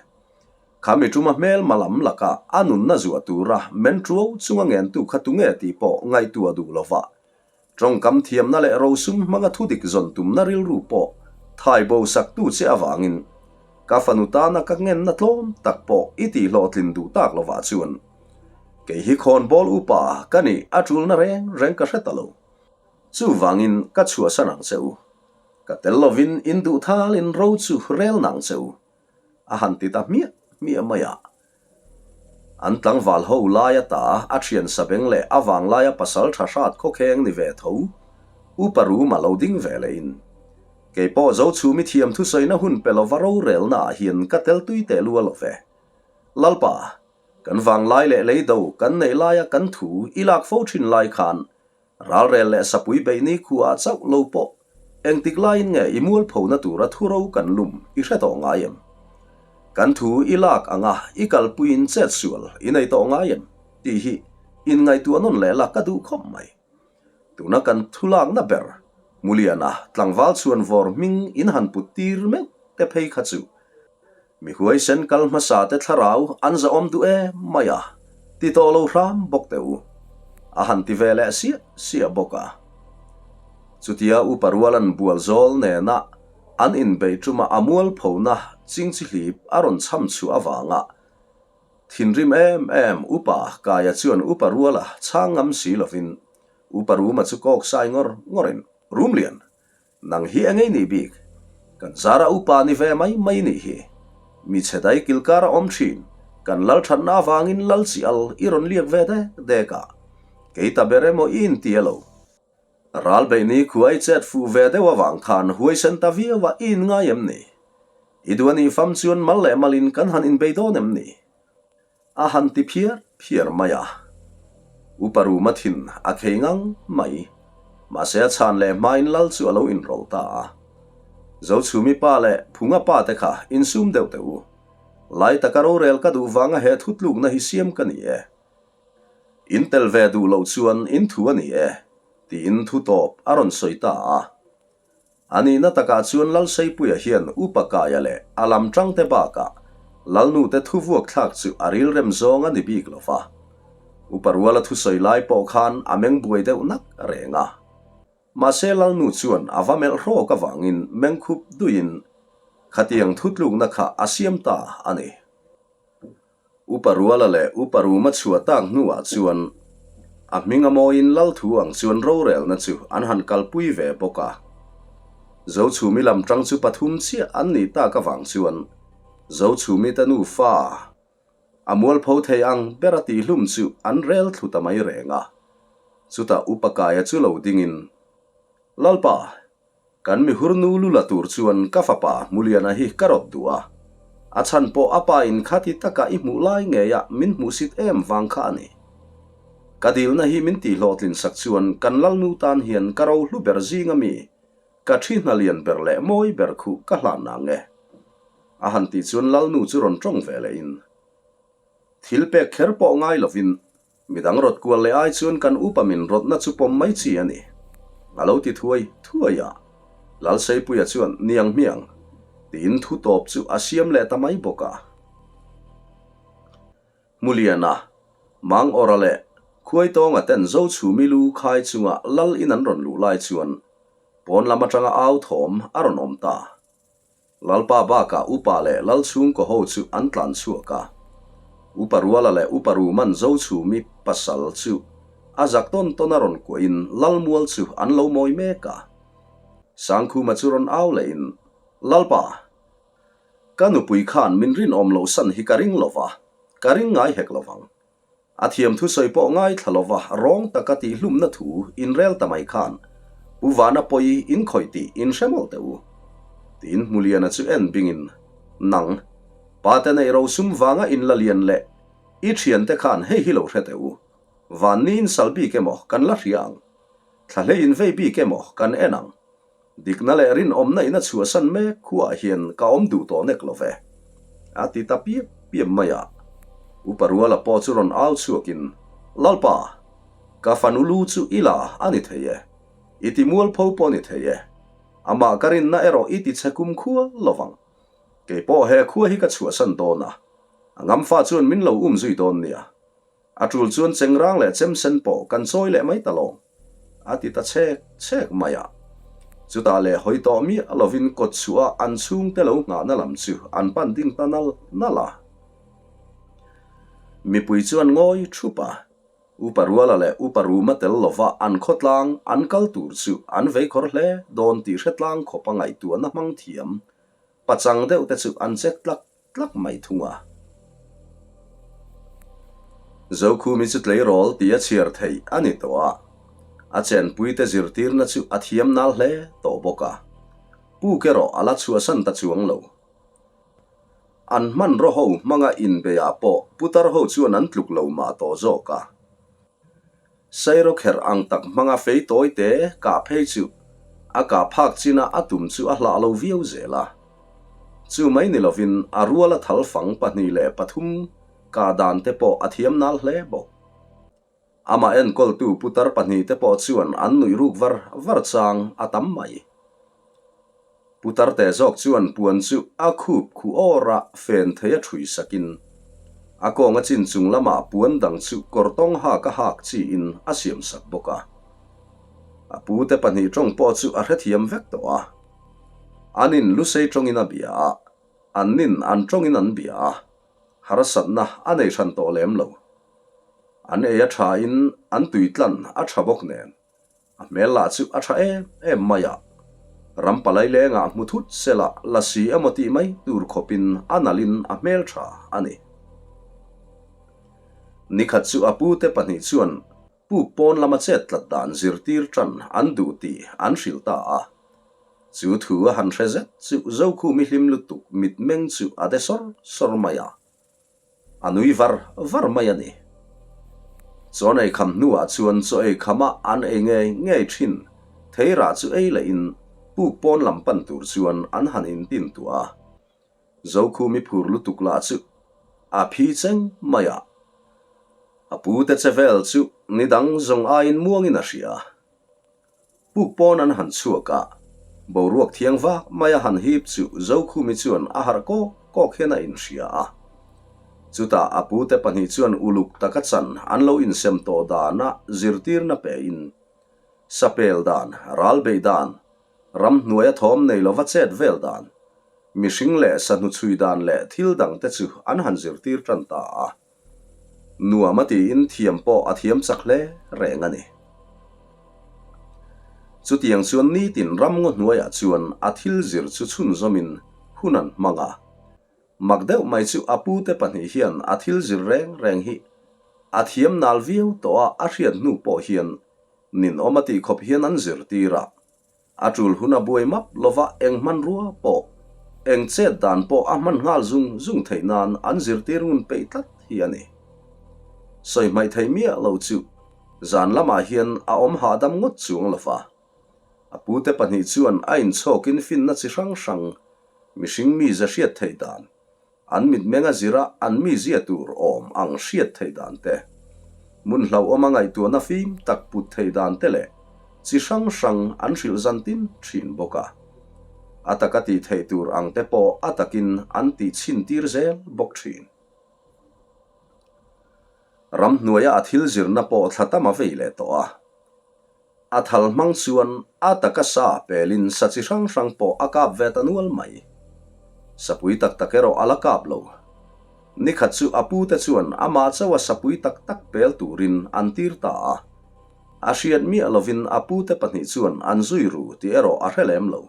Kha mi tuma hmelma lam laka a nunna zuah tura men tuau chunga ngentu kha tunge tih pawh ngaihtuah duh lova Tawngkam thiamna leh rosum hmanga thudik zawn tumna rilru pawh thai bo saktu che avangin ka fanu tana ka ngenna tlawm tak pawh i tihhlawhtlin duh tak lovah chuan kei hi khawnbawl upa ka nih a tulna reng reng ka hre ta lo. Chuvangin ka chhuahsan ang che u. Ka tel lovin in duh thalin ro chu rel nang che u. A han ti ta hmiah hmiah mai a. An tlangval ho lai ata a thian sabeng leh a vanglaia pasal tha hrat khawkheng ni ve tho Upa Ruma lo ding ve leh in. Kei pawh Zochhumi thiam thusawina hun pe lova rorelna ah hian ka tel tui teh lua lo ve. Lalpa, kan vanglai leh leido kan neih laia kan thu i lak fo thin lai khan Ralrel leh sapui beihni khuaah chauh lo pawh engtik laiin nge i mualphona tura thuro kan lum i hre tawh ngai em? Kan thu i lak anga i kalpuiin chet sual i nei tawh ngai em? tih hi inngaihtuah nawn leh la ka duh khawp mai. Tuna kan thu lakna ber Muliana tlangval chhuanvawr hming in han put tir meuh te phei kha chu Mi huaisen kal hmasa te thlarau an zahawm duh em mai a, ti tawh lo hram bawk teh u. A han ti ve leh siah siah bawk a. Chutia Upa Rualan Bualzawl nena an inbeih ṭuma a mualphona chingchihlip a rawn chham chhuah avanga thinrim em em Upa Kaia chuan Upa Ruala chhang ngam si lovin Upa Ruma chu kawk sai ngawr ngawrin, Rumlian, Nang hi engei nih bik? Kan zara upa ni ve mai mai nih hi. Mi chhe dai kilkar a awm thin, kan lal thatna avangin lal chi al i rawn liak ve dek dek a. Kei ta ber emaw i inti a lo. Ral beihni khua i chet fuh ve deuh avang khan huaisen ta viau a i inngai em ni? I duh a nih fam chuan mal leh malin kan han inbei dawn em ni? A han ti phiar phiar mai a. Upa Ruma thin a khei ngang mai. Mahse a chhan leh hmain lal chu a lo inrawlh ta a. Zochhumi pa leh Phunga pa te kha insum deuh teh u. Lai taka rorel ka duh vanga he thutlukna hi siam ka ni e. In tel ve duh loh chuan in thu a ni e, tiin thu tawp a rawn sawi ta a. A nihna takah chuan Lalseipuia hian Upa Kaia leh a lam tangte bakah Lalnute thu vuak thlak chu a rilrem zawng a ni bik lo va. Upa Ruala thusawi lai pawh khan a meng buai deuh nak reng a. Mahse Lalnu chuan a va melh hrawk avangin meng khup duiin khatiang thutlukna kha a siam ta a ni. Upa Ruala leh Upa Ruma chhuah tak hnuah chuan a hming a mawiin Lal thu ang chuan rorelna chu an han kalpui ve bawk a. Zochhumi lam tang chu pathum chiah an nih tak avang chuan Zochhumi te nufa a mualpho thei ang bera tihhlum chu an rel thlu ta mai reng a. Chutah Upa Kaia chu lo dingin, Lalpa, Kan mihur nu lu la tur chuan ka fapa Hmuliana hi ka rawt duh a, a chhan pawh a pa in khati taka i hmuh lai ngeia min hmuhsit em vang kha a ni. Ka dilna hi min tihhlawhtlin sak chuan kan Lalnu tan hian ka ro hlu ber zinga mi ka thi hna lian ber leh mawi ber khuh ka hlan nang e. A han tih chuan Lalnu chu rawn tawng ve leh in thil pek kher pawh ngai lovin Midang rawt kual leh ai chuan kan upa min rawtna chu pawm mai chi a ni. A lo ti thuai thuai a. Lalseipuia chuan niang hmiang tiin thu tawp chu a siam leh ta mai bawk a. Hmuliana, Mangawra leh Khuaitawnga ten Zochhumi lu khai chunga lal in an rawn luh lai chuan pawn lam atanga au thawm a rawn awm ta. Lalpa bakah Upa leh Lal chhungkaw ho chu an tlan chhuak a. Upa Ruala leh Upa Ruman Zochhumi pasal chu a zak tawn tawn a rawn kuahin Lal mual chu an lo mawi mek a. Sangkhuma chu rawn au lehin, Lalpa, ka nupui khan min rinawm loh san hi ka ring lo va, ka ring ngai hek lo vang. A thiam thusawi pawh ngaithla lova rawng taka tihhlumna thu inrel ta mai khan Pu Vana pawi in khawih tih in hre mawlh teh u. Tiin Hmuliana chu en bingin, Nang, pate neih rosum vanga in la lian leh i thiante khan hei hi lo hre teh u. Vanni in sal bik emaw kan la hria ang. Thla hlei in vei bik emaw kan en ang. Dikna leh rinawmna in a chhuahsan mek khuaah hian ka awm duh tawh nek lo ve, a ti ta piap piap mai a. Upa Ruala pawh chu rawn au chhuakin, Lalpa, ka fanu lu chu i la a ni thei e, i ti mualpho pawh a ni thei e, amah ka rinna erawh i ti chhe kum khua lo vang. Kei pawh he khua hi ka chhuahsan dawn a, a ngamfa chuan min lo um zui dawn nia. A tul chuan chengrang leh chemsen pawh kan chawi leh mai ta lo, a ti ta chhek chhek mai a. Chutah leh hawi tawh miah lovin kawt chhuah a an chhungte lo nghahna lam chu an pan ding ta nal nal a. Mipui chuan ngawi thup a, Upa Ruala leh Upa Ruma tel lova an khawtlang an kal tur chu an veikhawr hle dawn tih hretlang khawp a ngaihtuahna hmang thiam pachang deuh te chu an chek tlak tlak mai thung a. Zokhumi chu tleirawl tih a chhiar theih a ni tawh a, a chenpuite zirtirna chu a thiam nal hle tawh bawk a, puk erawh a la chhuahsan ta chuang lo. An hmanraw ho hmanga inbeiah pawh putar ho chuan an tluk lo mah tawh zawk a. Sairawkherh ang tak hmanga fei tawi te kah phei chu a kah phak chin a a tum chu a hlah lo viau zel a. Chu mai ni lovin a ruala thal fang 2 leh 3 kah dan te pawh a thiam nal hle bawk. Amah enkawltu putar pahnih te pawh chuan an nuih ruk var var chang a tam mai. Putarte zawk chuan puan chu a khup khuh awr a fen thei a ṭhui sakin a kawng a chin chung lamah puan dang chu kawr tawng hak a hak chiin a siam sak bawk a. A pute pahnih ṭawng pawh chu a hrethiam vek tawh a. Anin Lusei ṭawngin a bia a, annin an ṭawngin an bia a, harsatna a nei hran tawh lem lo. An ei a ṭhain an tuitlan a ṭha bawk nen. A hmel lah chu a tha em em mai a, ram palai lengah hmu thut sela la si emaw tih mai tur khawpin a nalhin a hmel tha a ni. Nikhat chu a pute pahnih chuan puk pawn lama chet tlat dan zirtir tan an duh tih an hrilh ta a. Chu thu a han hre zet chu Zokhumi hlim lutuk mitmeng chu a de sawr sawr mai a. A nui var var mai a ni. Chawn ei kham hnuah chuan chaw ei khamah an ei ngei ngei thin. Theirah chu ei lehin puk pawn lam pan tur chuan an han intin tuah a. Zokhumi phur lutuk lah chu a phi cheng mai a. A pute che vel chu ni dang zawng aiin muangin a hria. Puk pawn an han chhuak a, boruak thiang vak mai a han hip chu Zokhumi chuan a harh kawk kawk hian a inhria a. Chutah a pute pahnih chuan uluk taka chan an lo insem tawh dana zirtirna pein, sapel dan, ral beih dan, ramhnuaia thawm nei lova chet vel dan, mihring leh sahnu chhui dan leh thil dangte chu an han zirtir tan ta a. Nuam a tiin thiam pawh a thiam chak hle reng a ni. Chutiang chuan nitin ramngaw hnuaiah chuan a thil zir chu chhunzawmin hun an hmang a. Mak deuh mai chu a pute pahnih hian a thil zir reng reng hi a thiam nal viau tawh a a hriat hnu pawh hian ninawm a tih khawp hian an zirtir a. A tul hun a buai map lova eng hmanrua pawh, eng chet dan pawh a hman nghal zung zung theih nan an zirtir ngun peih tlat hi a ni. Sawi hmaih theih miah lo chu zan lamah hian a awm hahdam ngawt chuang lova. A pute pahnih chuan a inchhawkin finna chi hrang hrang mihring mize hriat theih dan, An mitmeng a zira an mizia tur awm ang hriat theih dan te, hmun hlauhawma ngaihtuahna fim tak put theih dan te leh chi hrang hrang an hrilh zan tin thin bawk a. A taka tih theih tur ang te pawh a takin an tih chhin tir zel bawk thin. Ramhnuaia a thil zirna pawh thla tam a vei leh tawh a. A thal hmang chuan a taka sa pelin sa chi hrang hrang pawh a kap ve ta nual mai. Sapui tak tak erawh a la kap lo. Nikhat chu a pute chuan amah chauha sapui tak tak pel turin an tir ta a. A hriat miah lovin a pute pahnih chuan an zui ru tih erawh a hre lem lo.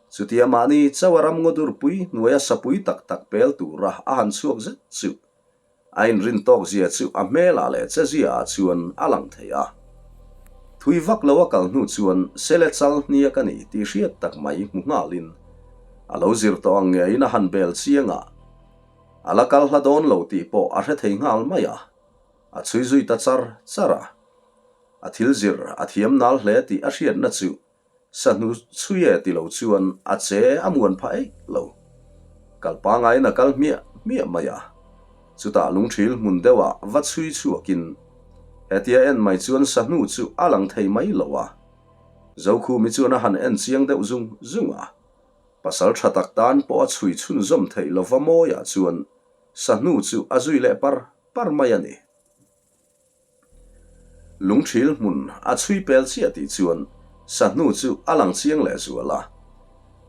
Chutia mahni chauha ramngaw durpui hnuaia sapui tak tak pel tura a han chhuak zet chu A inrin tawk zia chu a hmelah leh che zia ah chuan a lang thei a. Thui vak lo a kal hnu chuan sele chal hniak a ni tih hriat tak mai hmu nghalin a lo zir tawh ang ngeiin a han bel chiang a. A la kal hla dawn lo tih pawh a hre thei nghal mai a. A chhui zui ta char char a. A thil zir a thiam nal hle tih a hriatna chu Sahnu chhui e ti lo chuan a che a muan phah eih lo. Kal pangaiin a kal hmiah hmiah mai a. Chutah lungthil hmun deuhah va chhui chhuakin hetia en mai chuan sahnu chu a lang thei mai lo a. Zokhumi chuan a han en chiang deuh zung zung a. Pasal tha tak tan pawh a chhui chhunzawm theih lova mawiah chuan sahnu chu a zui leh par par mai a ni. Lungthil hmun a chhui pel chiah tih chuan sahnu chu a lang chiang leh zual a,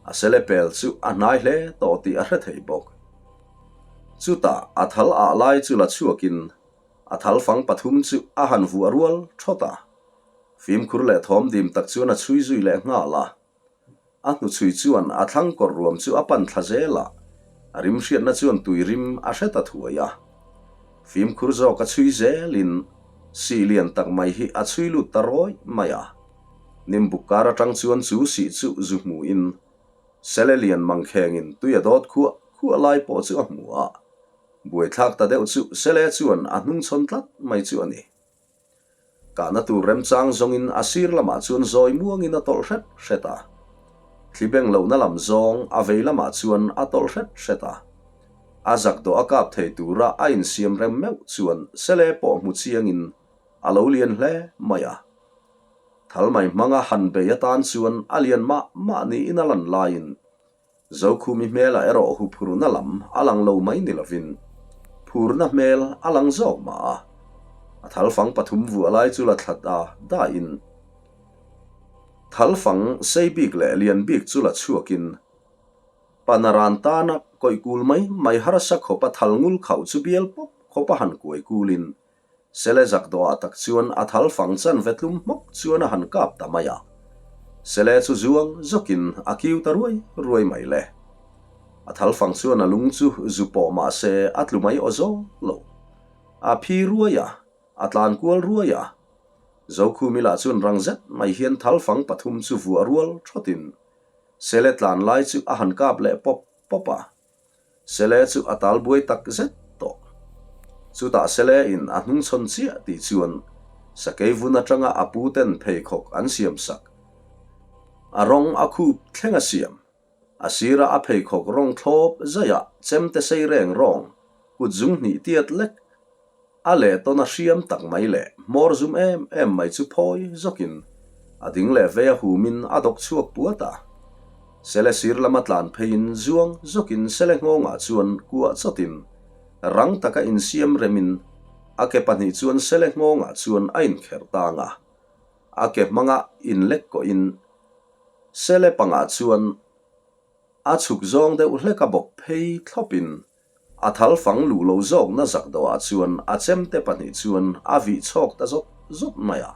a sele pel chu a hnai hle tawh tih a hre thei bawk. Chutah a thal ah lai chu la chhuakin a thal fang pathum chu a han vuah rual thawt a, fimkhur leh thawm dim tak chuan a chhui zui leh nghal a. A hnuchhui chuan a thlang kawr ruam chu a pan thla zel a, a rim hriatna chuan tui rim a hre ta thuai a. Fimkhur zawk a chhui zelin sih lian tak mai hi a chhui lut ta rawih mai a. Nimbuk kar atang chuan chu sih chu zu hmuin sele lian mangkhengin tui a dawt khuah khuah lai pawh chu a hmu a. Buaithlak ta deuh chu sele chuan a hnungchhawn tlat mai chu a ni. Kahna tur remchang zawngin a sir lamah chuan zawi muangin a tawlh hret hret a. Thli beng lohna lam zawng a vei lamah chuan a tawlh hret hret a. A zak dawh a kap thei tura a insiam rem meuh chuan sele pawh hmu chiangin a lo lian hle mai a. Thal mai hmanga han bei atan chuan a lian mah mah niin a lan laiin Zokhumi hmelah erawh hu phurna lam a lang lo mai ni lovin phurna hmel a lang zawk mah a. A thalfang pathum vuah lai chu la thlat a dahin thalfang sei bik leh lian bik chu la chhuakin panaran tana kawih kul mai mai harsa khawpa thal ngul khauh chu bial pawp khawp a han kuai kulin Sele zak dawhah tak chuan a thal fang chan ve tlum hmawk chuan a han kap ta mai a. Sele chu zuang zawkin a kiu ta ruai ruai mai le. A thal fang chuan a lung chu zu pawh mah se a tlu mai aw zawng lo. A phi ruai a, a tlan kual ruai a. Zokhumi lah chuan rang zet mai hian thal fang pathum chu vuah rual thawtin Sele tlan lai chu a han kap leh pawp pawp a. Sele chu a tal buai tak zet tawh. Chutah Sele in a hnungchhawn chiah tih chuan sakei vun atanga a pu ten pheikhawk an siam sak. A rawng a khup thleng a siam. A sira a pheikhawk rawng thlawp zaih a chemte sei reng rawng kut zung hnih tiat lek a leh tawn a hriam tak mai leh hmawr zum em em mai chu phawi zawkin a ding leh vei a humin a dawk chhuak puat a. Sele sir lama tlan pheiin zuang zawkin sele nghawngah chuan kuah chawtin rang taka insiam remin a ke pahnih chuan sele nghawngah chuan a inkherh tang a. A ke hmanga inlek kawhin sele pangah chuan a chhuk zawng deuh hlek a bawk phei thlawpin A thal fang luh lo zawkna zak deuhah chuan a chemte pahnih chuan a vih chhawk ta zawt zawt mai a.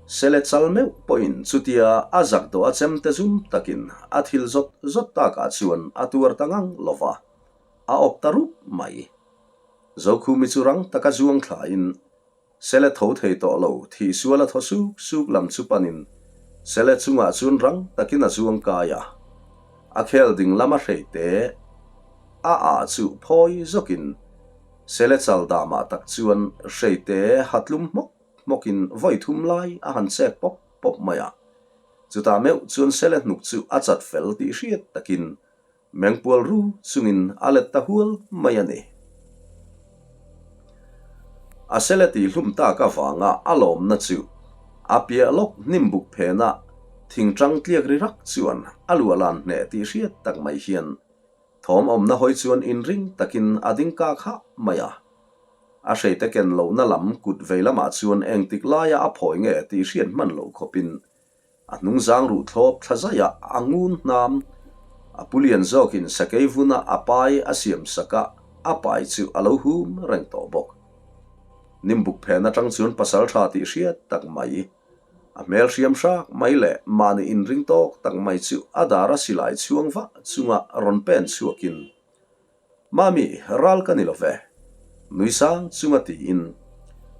Sele chal meuh pawhin chutia a zak deuh a chemte zum takin a thil zawt zawt takah chuan a tuar ta ngang lo va, a awp ta rup mai. Zokhumi chu rang taka zuang thlain Sele tho thei tawh lo, thih sual a thaw suk suk lam chu panin Sele chungah chuan rang takin a zuang kai a. A khel ding lama hrei te a ah chu phawi zawkin Sele chal damah tak chuan hrei te ha tlum hmawk hmawkin vawi thum lai a han chek pawp pawp mai a. Chutah meuh chuan Sele hnuk chu a chat fel tih hriat takin Mengpual ru chungin a let ta hual mai a ni. A sele tih hlum tak avanga a lawmna chu a piah lawk hnim buk phena thingtang tliak ri rak chuan a luahlan hneh tih hriat tak mai hian thawm awmna hawi chuan inring takin a ding kak hah mai a. A hreite ken lohna lam kut vei lamah chuan engtik laia a phawi nge tih hriat hman loh khawpin A hnung zang ruh thlawp thla zaih a, a ngun hnam. A pu lian zawkin sakei vuna a pai a siam sak a, a pai chu a lo hum reng tawh bawk. Nimbuk phen atang chuan pasal tha tih hriat tak mai, a hmel hriam hrak mai leh mahni inring tawk tak mai chu a dar a silai chhuang vah chunga rawn pen chhuakin Mami, ral ka ni lo ve. Nui sang chunga tiin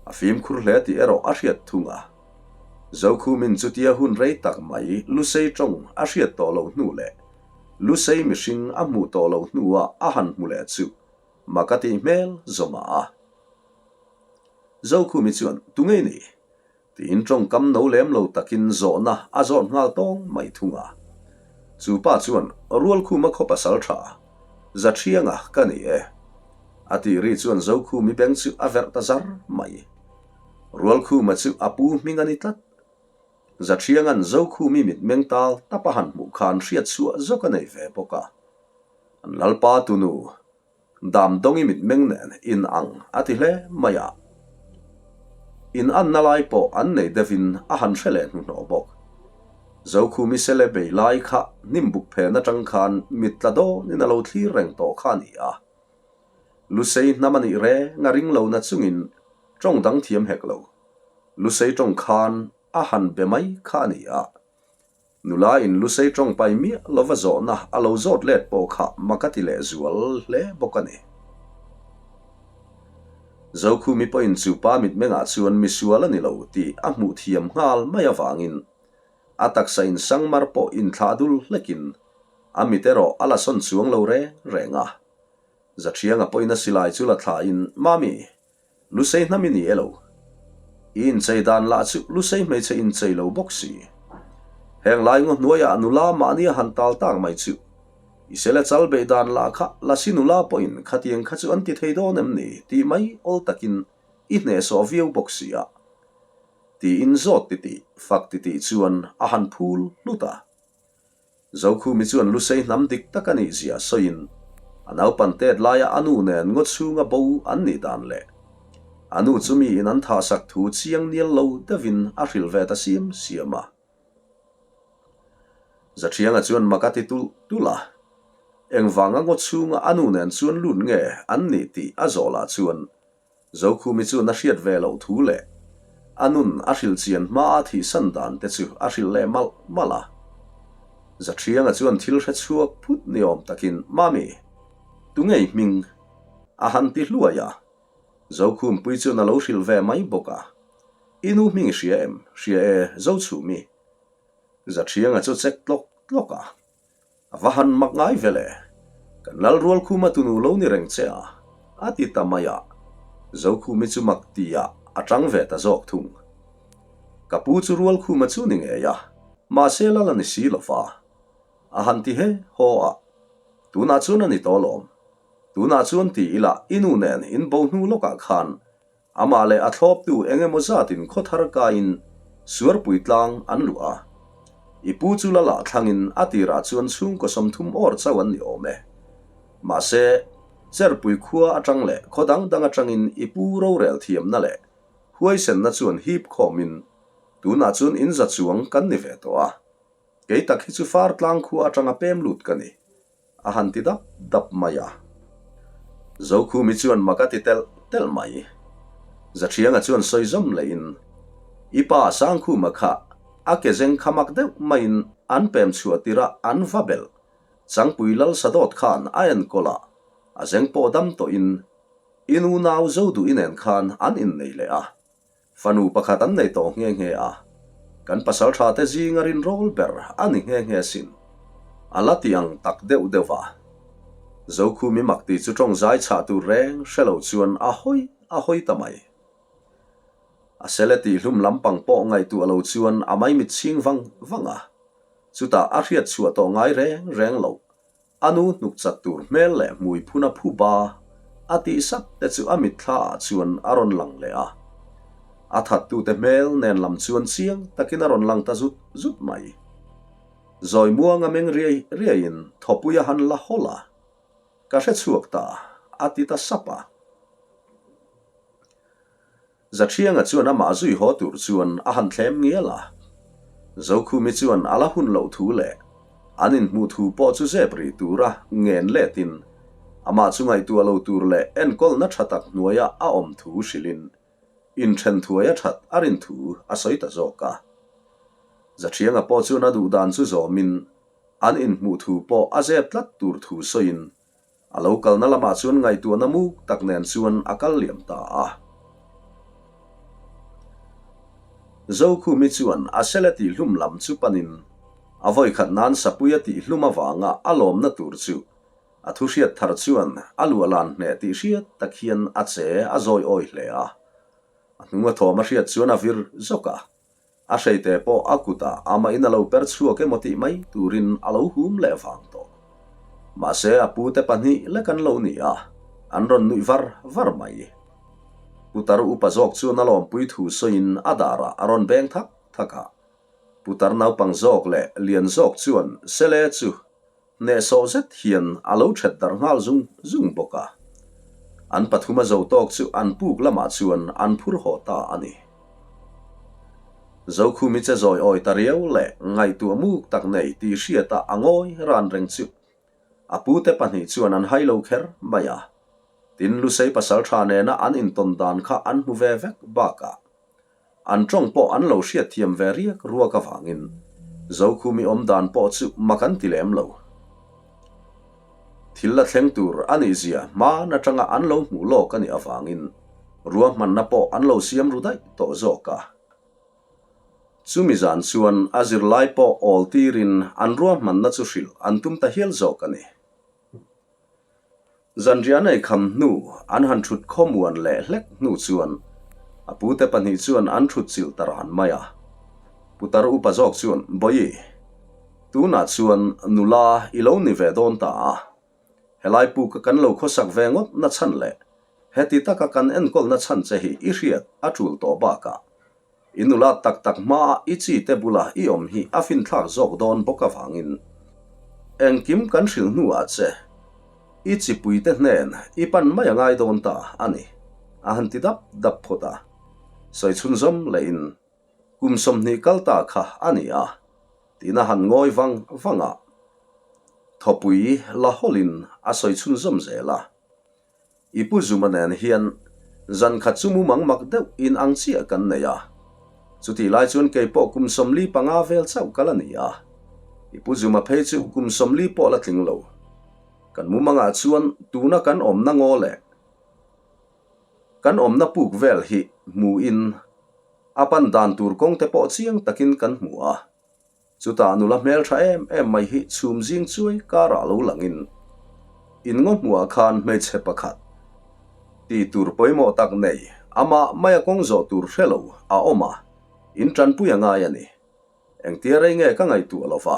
a fimkhur hle tih erawh a hriat thung a. Zokhumin chutia hun rei tak mai Lusei tawng a hriat tawh loh hnu leh Lusei mihring a hmuh tawh loh hnua a han hmu leh chu mak a tih hmel zawmah a. Zokhumi chuan, Tungei ni? Tiin tawngkam no lem lo takin zawhna a zawt nghal tawng mai thung a. Chu pa chuan, Rualkhuma khaw pasal tha, Zathianga ka ni e. A tih ri chuan Zokhumi beng chu a verh ta zar mai. Rualkhuma chu a pu hming a ni tlat. Zathianga'n Zokhumi mitmeng tal tap a han hmuh khan hriatchhuah zawk a nei ve bawk a. An Lalpa tunu Damdawngi mitmeng nen in ang a ti hle mai a. In anna lai pawh an nei deuhin a han hre leh hnuhnawh bawk. Zokhumi sele bei lai kha hnimbuk phen atang khan mit tla dawnin a lo thlir reng tawh kha a ni a. Lusei hnam a nih reng a ring lo na chungin tawng dang thiam hek lo. Lusei tawng khan a han be mai kha a ni a. Nula in Lusei tawng pai miah lova zawhna a lo zawt let pawh kha mak a ti leh zual hle bawk a ni. Zokhumi pawhin chu pa mitmengah chuan misual a ni lo tih a hmuh thiam nghal mai avangin a taksa in sangmar pawh inthlah dul hlekin a mit erawh a la sawn chuang lo reng reng a. Zathianga pawhin a silai chu la thlahin, Mami! Lusei hnam i ni e lo. I inchei dan lah chu Lusei hmeichhe inchei lo bawk si. Heng lai ngaw hnuaiah nula mahni a han tal tak mai chu. I sele chal beih dan lah kha Lasi nula pawhin khatiang kha chu an ti thei dawn em ni tih mai awl takin i hnehsawh viau bawk si a. Tiin zawt titih fak titih chuan a han phul hlut a. Zokhumi chuan Lusei hnam dik tak a nih zia sawiin, a naupan tet laia a nu nen ngaw chhunga bo an nih dan leh a nu chu miin an thahsak thu chiang nial lo deuhin a hrilh ve ta siam siam a. Zathianga chuan mak a ti tulh tulh a, engvanga ngaw chhunga a nu nen chuan lut nge an nih tih a zawh lah chuan Zokhumi chuan a hriat ve loh thu leh a nun a hrilh chian hmaa a thihsan dan te chu a hrilh leh malh malh a. Zathianga chuan thil hre chhuak phut ni awm takin, Mami, tu ngei hming? a han ti hluai a. Zokhumpui chuan a lo hrilh ve mai bawk a. I nu hming i hria em? Hria e, Zochhumi. Zathianga chu chek tlawk tlawk a. A va han mak ngai ve le, kan lal rual khuma tunu lo ni reng che a, a ti ta mai a, Zokhumi chu mak ti-ah a tang ve ta zawk thung. Ka pu chu rual khuma chu ni ngei a, mahse lal a ni si lo va. A han ti he haw a. Tunah chuan a ni tawh lawm. Tunah chuan ti ila i nu nen in bo hnu lawkah khan amah leh a thlawptu eng emaw zatin khaw thar kaiin Suarpui tlang an luh a. I pu chu la lah thlangin a tirah chuan chhungkaw 30 awr chauh an ni awm e. Mahse, Cherpui khua atang leh khaw dang dang atangin i pu rorel thiamna leh huaisenna chuan hip khawmin tunah chuan in za chuang kan ni ve tawh a. Kei tak hi chu far tlang khua atanga pem lut ka ni. A han ti dap dap mai a. Zokhumi chuan mak a ti telh telh mai. Zathianga chuan sawi zawm lehin, I pa Sangkhuma kha a ke zeng kha mak deuh maiin an pem chhuah tirh a an va belh. Changpui Lal Sadawt khan a enkawl a, a zeng pawh dam tawhin i nu nau Zoduh-i nen khan an innei leh a. Fanu pakhat an nei tawh nghe nghe a, kan pasaltha te zinga rinrawl ber a ni nghe nghe sin. A la ti ang tak deuh deuh va. Zokhumi mak tih chu tawng zai chhah tur reng hre lo chuan a hawi a hawi ta mai. A sele tihhlum lampang pawh ngaihtuah lo chuan a maimit chhing vang vang a, chutah a hriat chhuah tawh ngai reng reng loh. A nu hnuk chat tur hmel leh hmui phun a phu ba a tih sap te chu a mitthla ah chuan a rawn lang leh a. A thattute hmel nen lam chuan chiang takin a rawn lang ta zut zut mai. Zawi muang a meng riai riaiin thawpui a han la hawlh a, Ka hre chhuak ta, a ti ta sap a. Zathianga chuan amah zui haw tur chuan a han thlem ngial a. Zokhumi chuan a la hun loh thu leh an inhmuh thu pawh chu zep rih tura ngen letin amah chu ngaihtuah lo tur leh enkawlna tha tak hnuaia a awm thu hrilhin inthen thuai a that a rin thu a sawi ta zawk a. Zathianga pawh chuan a duh dan chu zawmin an inhmuh thu pawh a zep tlat tur thu sawiin A lo kalna lamah chuan ngaihtuahna muk tak nen chuan a kal liam ta a. Zokhumi chuan a sele tihhlum lam chu panin a vawikhat nan sapui a tihhlum avanga a lawmna tur chu a thu hriat thar chuan a luahlan hneh tih hriat tak hian a che a zawi awi hle a. A hnung a thawm a hriat chuan a vir zawk a. A hreite pawh a kutah amah in a lo per chhuak emaw tih mai turin a lo hum leh vang tawh. Mahse a pute pahnih lek an lo ni a, an rawn nuih var var mai. Putar upa zawk chuan a lawmpui thu sawiin a darah a rawn beng thak thak a. Putar naupang zawk leh lian zawk chuan Sele chu Hnehsawh zet hian a lo ṭhet darh nghal zung zung bawk a. An pathum a zo tawk chu an puk lamah chuan an phur haw ta a ni. Zokhumi che zawi awi ta riau leh ngaihtuah muk tak nei tih hriata a ngawi ran reng chu a pute pahnih chuan an hai lo kher mai a. Tin, Lusei pasalṭha nena an intawn dan kha an hmu ve vek bakah An tawng pawh an lo hriatthiam ve riak ruak avangin Zokhumi awm dan pawh chu mak an ti lem lo. Thil la thleng tur a nih zia hman atanga an lo hmuh lawk a nih avangin ruahmanna pawh an lo siam ru daih tawh zawk a. Chumi zan chuan a zirlai pawh awl tirin an ruahmanna chu hrilh an tum ta hial zawk a ni. Zanriah nei kham hnu an han thut khawmuan leh hlek hnu chuan a pute pahnih chuan an thut chilh ta ran mai a. Putar upa zawk chuan, Bawi, tunah chuan nula i lo ni ve dawn ta a. Helai puka kan lo khawsak ve ngawt na chhan leh heti taka kan enkawlna chhan che hi i hriat a tul tawh bakah I nula tak tak hmaa i chi te bula i awm hi a finthlak zawk dawn bawk avangin engkim kan hrilh hnuah che i chipuite hnen i pan mai a ngai dawn ta a ni, a han ti dap dap phawt a. Sawi chhunzawm lehin kum 20 kal ta kha a ni a, tiin a han ngawi vang vang a, thawpui la hawlhin a sawi chhunzawm zel a. I pu Zuma nen hian zan khat chu mumang mak deuh in ang chiah kan nei a. Chutih lai chuan kei pawh kum 45 vel chauh ka la ni a. I pu Zuma phei chu kum 40 pawh la tling lo. Kan mumangah chuan tuna kan awmna ngaw leh kan awmna puk vel hi hmuin a pan dan tur kawng te pawh chiang takin kan hmu a. Chutah nula hmel tha em em mai hi chhum zing chuai karah lo langin in ngaw hmuhah khan hmeichhe pakhat tih tur pawimawh tak nei amah maia kawng zawh tur hre lo a awm a, in tanpui a ngai a ni. Engtia rei nge ka ngaihtuah lo va?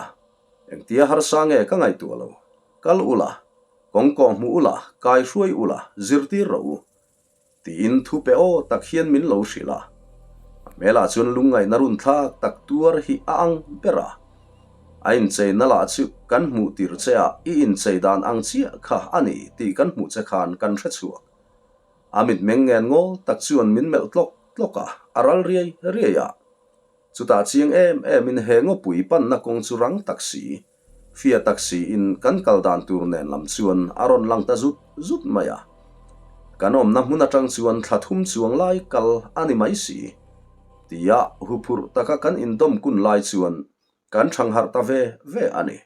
Engtia harsa nge ka ngaihtuah lo. Kal ula, kawng kawh hmu ula, kai hruai ula, zirtir rawh u. Tiin thu pe aw tak hian min lo hrilh a. A hmelah chuan lungngaihna run thlak tak tuar hi a ang ber a. A incheina lah chu kan hmuh tir che a, i inchei dan ang chiah kha a ni tih kan hmuh che khan kan hre chhuak. A mitmeng ngen ngawl tak chuan min melh tlawk tlawk a, a ral riai riai a. Chutah chiang em em in he ngawpui panna kawng chu rang tak si, fia tak si in kan kal dan tur nen lam chuan a rawn lang ta zut zut mai a. Kan awmna hmun atang chuan thla thum chuang lai kal a ni mai si. Tia huphurh taka kan indawm kun lai chuan kan thangharh ta ve ve a ni.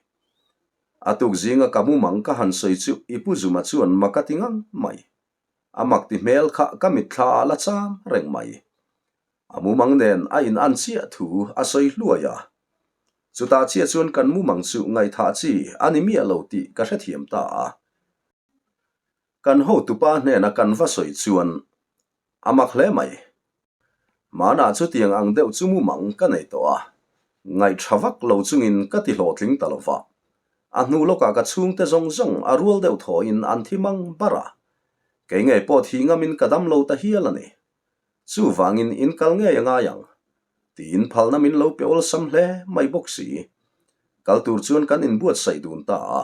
A tuk zinga ka mumang ka han sawi chu i Pu Zuma chuan mak a ti ngang mai. A mak ti hmel kha ka mitthla ah la cham reng mai. A mumang nen a in an chiah thu a sawi hluai a. Chutah chiah chuan kan mumang chu ngaihthah chi a ni miah lo tih ka hrethiam ta a. Kan hotupa hnena kan va sawi chuan a mak hle mai. Hmanah chutiang ang deuh chu mumang ka nei tawh a, ngaihṭha vak lo chungin ka ti hlawhtling ta lo va. A hnu lawkah ka chhungte zawng zawng a rual deuh thawhin an thi mang bar a. Kei ngei pawh thi ngamin ka dam lo ta hial a ni. Chuvangin in kal ngei a ngai ang. Tiin phalna min lo pe awlsam hle mai bawk si. Kal tur chuan kan inbuatsaih dun ta a.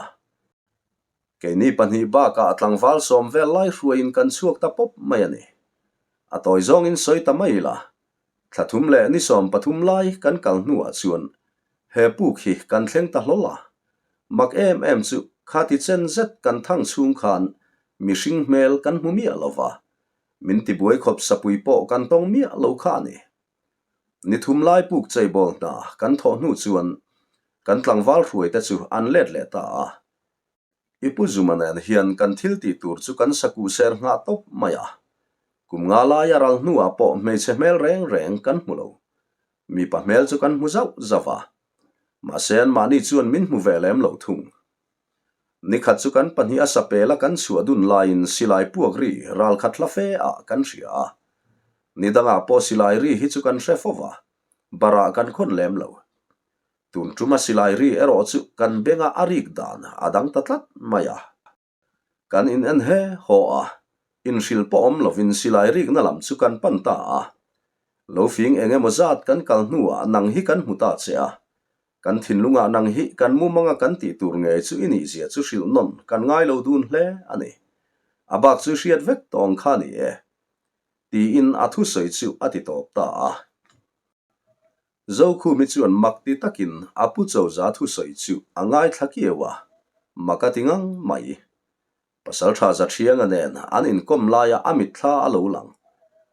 Keini pahnih bakah tlangval sawm vel lai hruaiin kan chhuak ta pawp mai a ni. A tawi zawngin sawi ta mai ila, thla thum leh ni 13 lai kan kal hnuah chuan he puk hi kan thleng ta hlawl a. Mak em em chu khati chen zet kan thang chhung khan mihring hmel kan hmu miah lo va, Min tibuai khawp sapui pawh kan tawng miah lo kha a ni. Ni thum lai puk cheibawl hna kan thawh hnu chuan kan tlangval hruai te chu an let leh ta a. I Pu Zuma nen hian kan thil tih tur chu kan sakuh ser nghah tawp mai a. Kum nga laia ral hnuah pawh hmeichhe hmel reng reng kan hmu lo. Mipa hmel chu kan hmu zauh zauh a. Mahse anmahni chuan min hmu ve lem lo thung. Nikhat chu kan pahnih a sapel a kan chhuah dun laiin silai puak ri ral khat hla fe ah kan hria a. Ni dangah pawh silai ri hi chu kan hre fo va, barah kan khawn lem lo. Tun tuma silai ri erawh chu kan benga a rik dan a dang ta tlat mai a. Kan in en he haw a, inhrilh pawh awm lovin silai rikna lam chu kan pan ta a. Lo fing eng emaw zat kan kal hnuah nang hi kan hmu ta che a, Kan thinlungah nang hi kan mumanga kan tih tur ngei chu i nihzia chu hrilh nawn kan ngai lo dun hle a ni. A bak chu hriat vek tawng kha ni e. Tiin a thusawi chu a ti tawp ta a. Zokhumi chuan mak ti takin a pu Choza thusawi chu a ngaithla kiau a, mak a ti ngang mai. Pasalṭha Zaṭhianga nen an inkawm laia a mitthla a lo lang.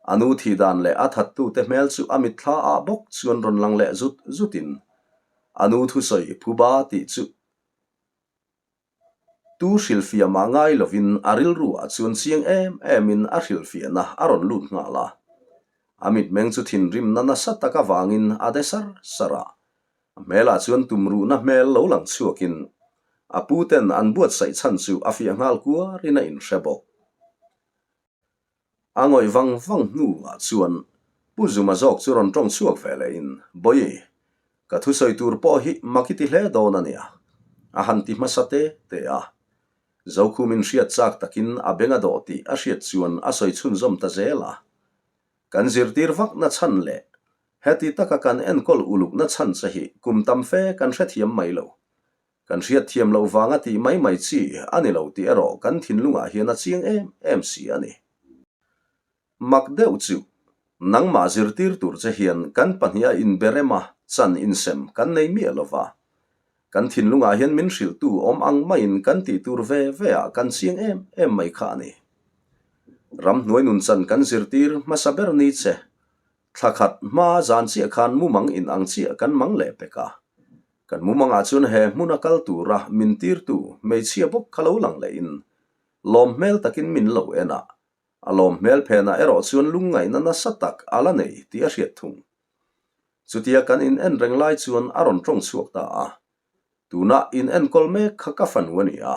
A nu thih dan leh a thattute hmel chu a mitthla ah bawk chuan rawn lang leh zut zutin a nu thusawi phuba tih chu tu hrilhfiah mah ngai lovin a rilru ah chuan chiang em emin a hrilhfiahna a rawn lut nghal a. A mitmeng chu thinrimna nasa tak avangin a de sar sar a. A hmelah chuan tumruhna hmel lo lang chhuakin a pu ten an buatsaih chhan chu a fiah nghal kuarin a inhre bawk. A ngawih vang vang hnuah chuan Pu Zuma zawk chu rawn tawng chhuak ve lehin, Bawi, ka thusawi tur pawh hi mak i ti hle dawn a nia, a han ti hmasa te te a. Zokhumin hriat chak takin a beng a dawh tih a hriat chuan a sawi chhunzawm ta zel a. Kan zirtir vakna chhan leh heti taka kan enkawl ulukna chhan che hi kum tam fe kan hrethiam mai lo. Kan hriatthiam loh vanga tih mai mai chi a ni lo tih erawh kan thinlungah hian a chiang em em si a ni. Mak deuh chu, nangmah zirtir tur che hian kan pahniha inberem a chan insem kan nei miah lo va. Kan thinlungah hian min hrilhtu awm ang maiin kan tih tur ve ve ah kan chiang em em mai kha a ni. Ramhnuai nunchan kan zirtir hmasa ber ni che, thla khat hma zan chiah khan mumang in ang chiah kan mang leh pek a. Kan mumangah chuan he hmuna kal tura min tirtu hmeichhia bawk kha lo lang lehin lawm hmel takin min lo en a, a lawm hmel phenah erawh chuan lungngaihna nasa tak a la nei tih a hriat thung. Chutia kan in en reng lai chuan a rawn tawng chhuak ta a, Tunah in enkawl mek kha ka fanu a ni a,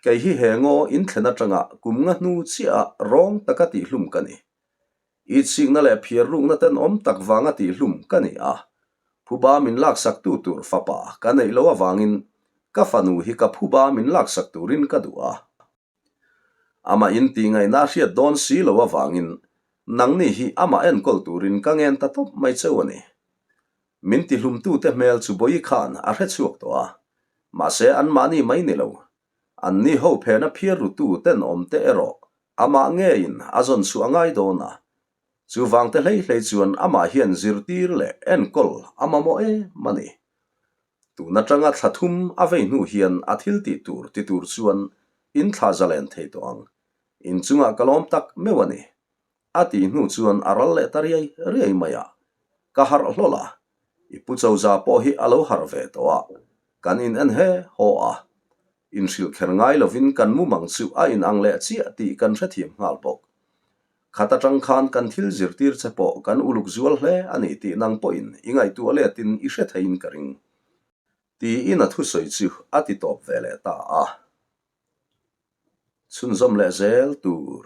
kei hi he ngaw in thlen atanga kum nga hnu chiah ah rawng taka tihhlum ka ni. Itsikna leh phiar rukna tenawm tak vanga tihhlum ka ni a. Phuba min laksaktu tur fapa ka neih loh avangin ka fanu hi ka phuba min laksak turin ka duh a. Amah in tih ngaihna a hriat dawn si lo avangin nangni hi amah enkawl turin ka ngen ta tawp mai cheu a ni. Min tihlumtute hmel chu Bawi khan a hre chhuak tawh a, mahse anmahni mai ni lo. Anni ho phena phiar rutu tenawmte erawh amah ngeiin a zawn chhuah a ngai dawn a, Chuvangte hlei hlei chuan amah hian zirtir leh enkawl a mamawh em a ni. Tun atanga thla thum a vei hnu hian a thil tih tur ti tur chuan in thla zalen thei tawh ang. Inchungah ka lawm tak meuh a ni. A tih hnu chuan a ral leh ta riai riai mai a. Ka harh hlawl a, i pu Choza pawh hi a lo harh ve tawh a, kan in en he haw a. Inhrilh kher ngai lovin kan mumang chu a inang leh chiah tih kan hrethiam nghal bawk. Khat atang khan kan thil zirtir che pawh kan uluk zual hle a ni tih nang pawhin i ngaihtuah letin i hre theiin ka ring. Tiin a thusawi chu a ti tawp ve leh ta a. Chhunzawm leh zel tur.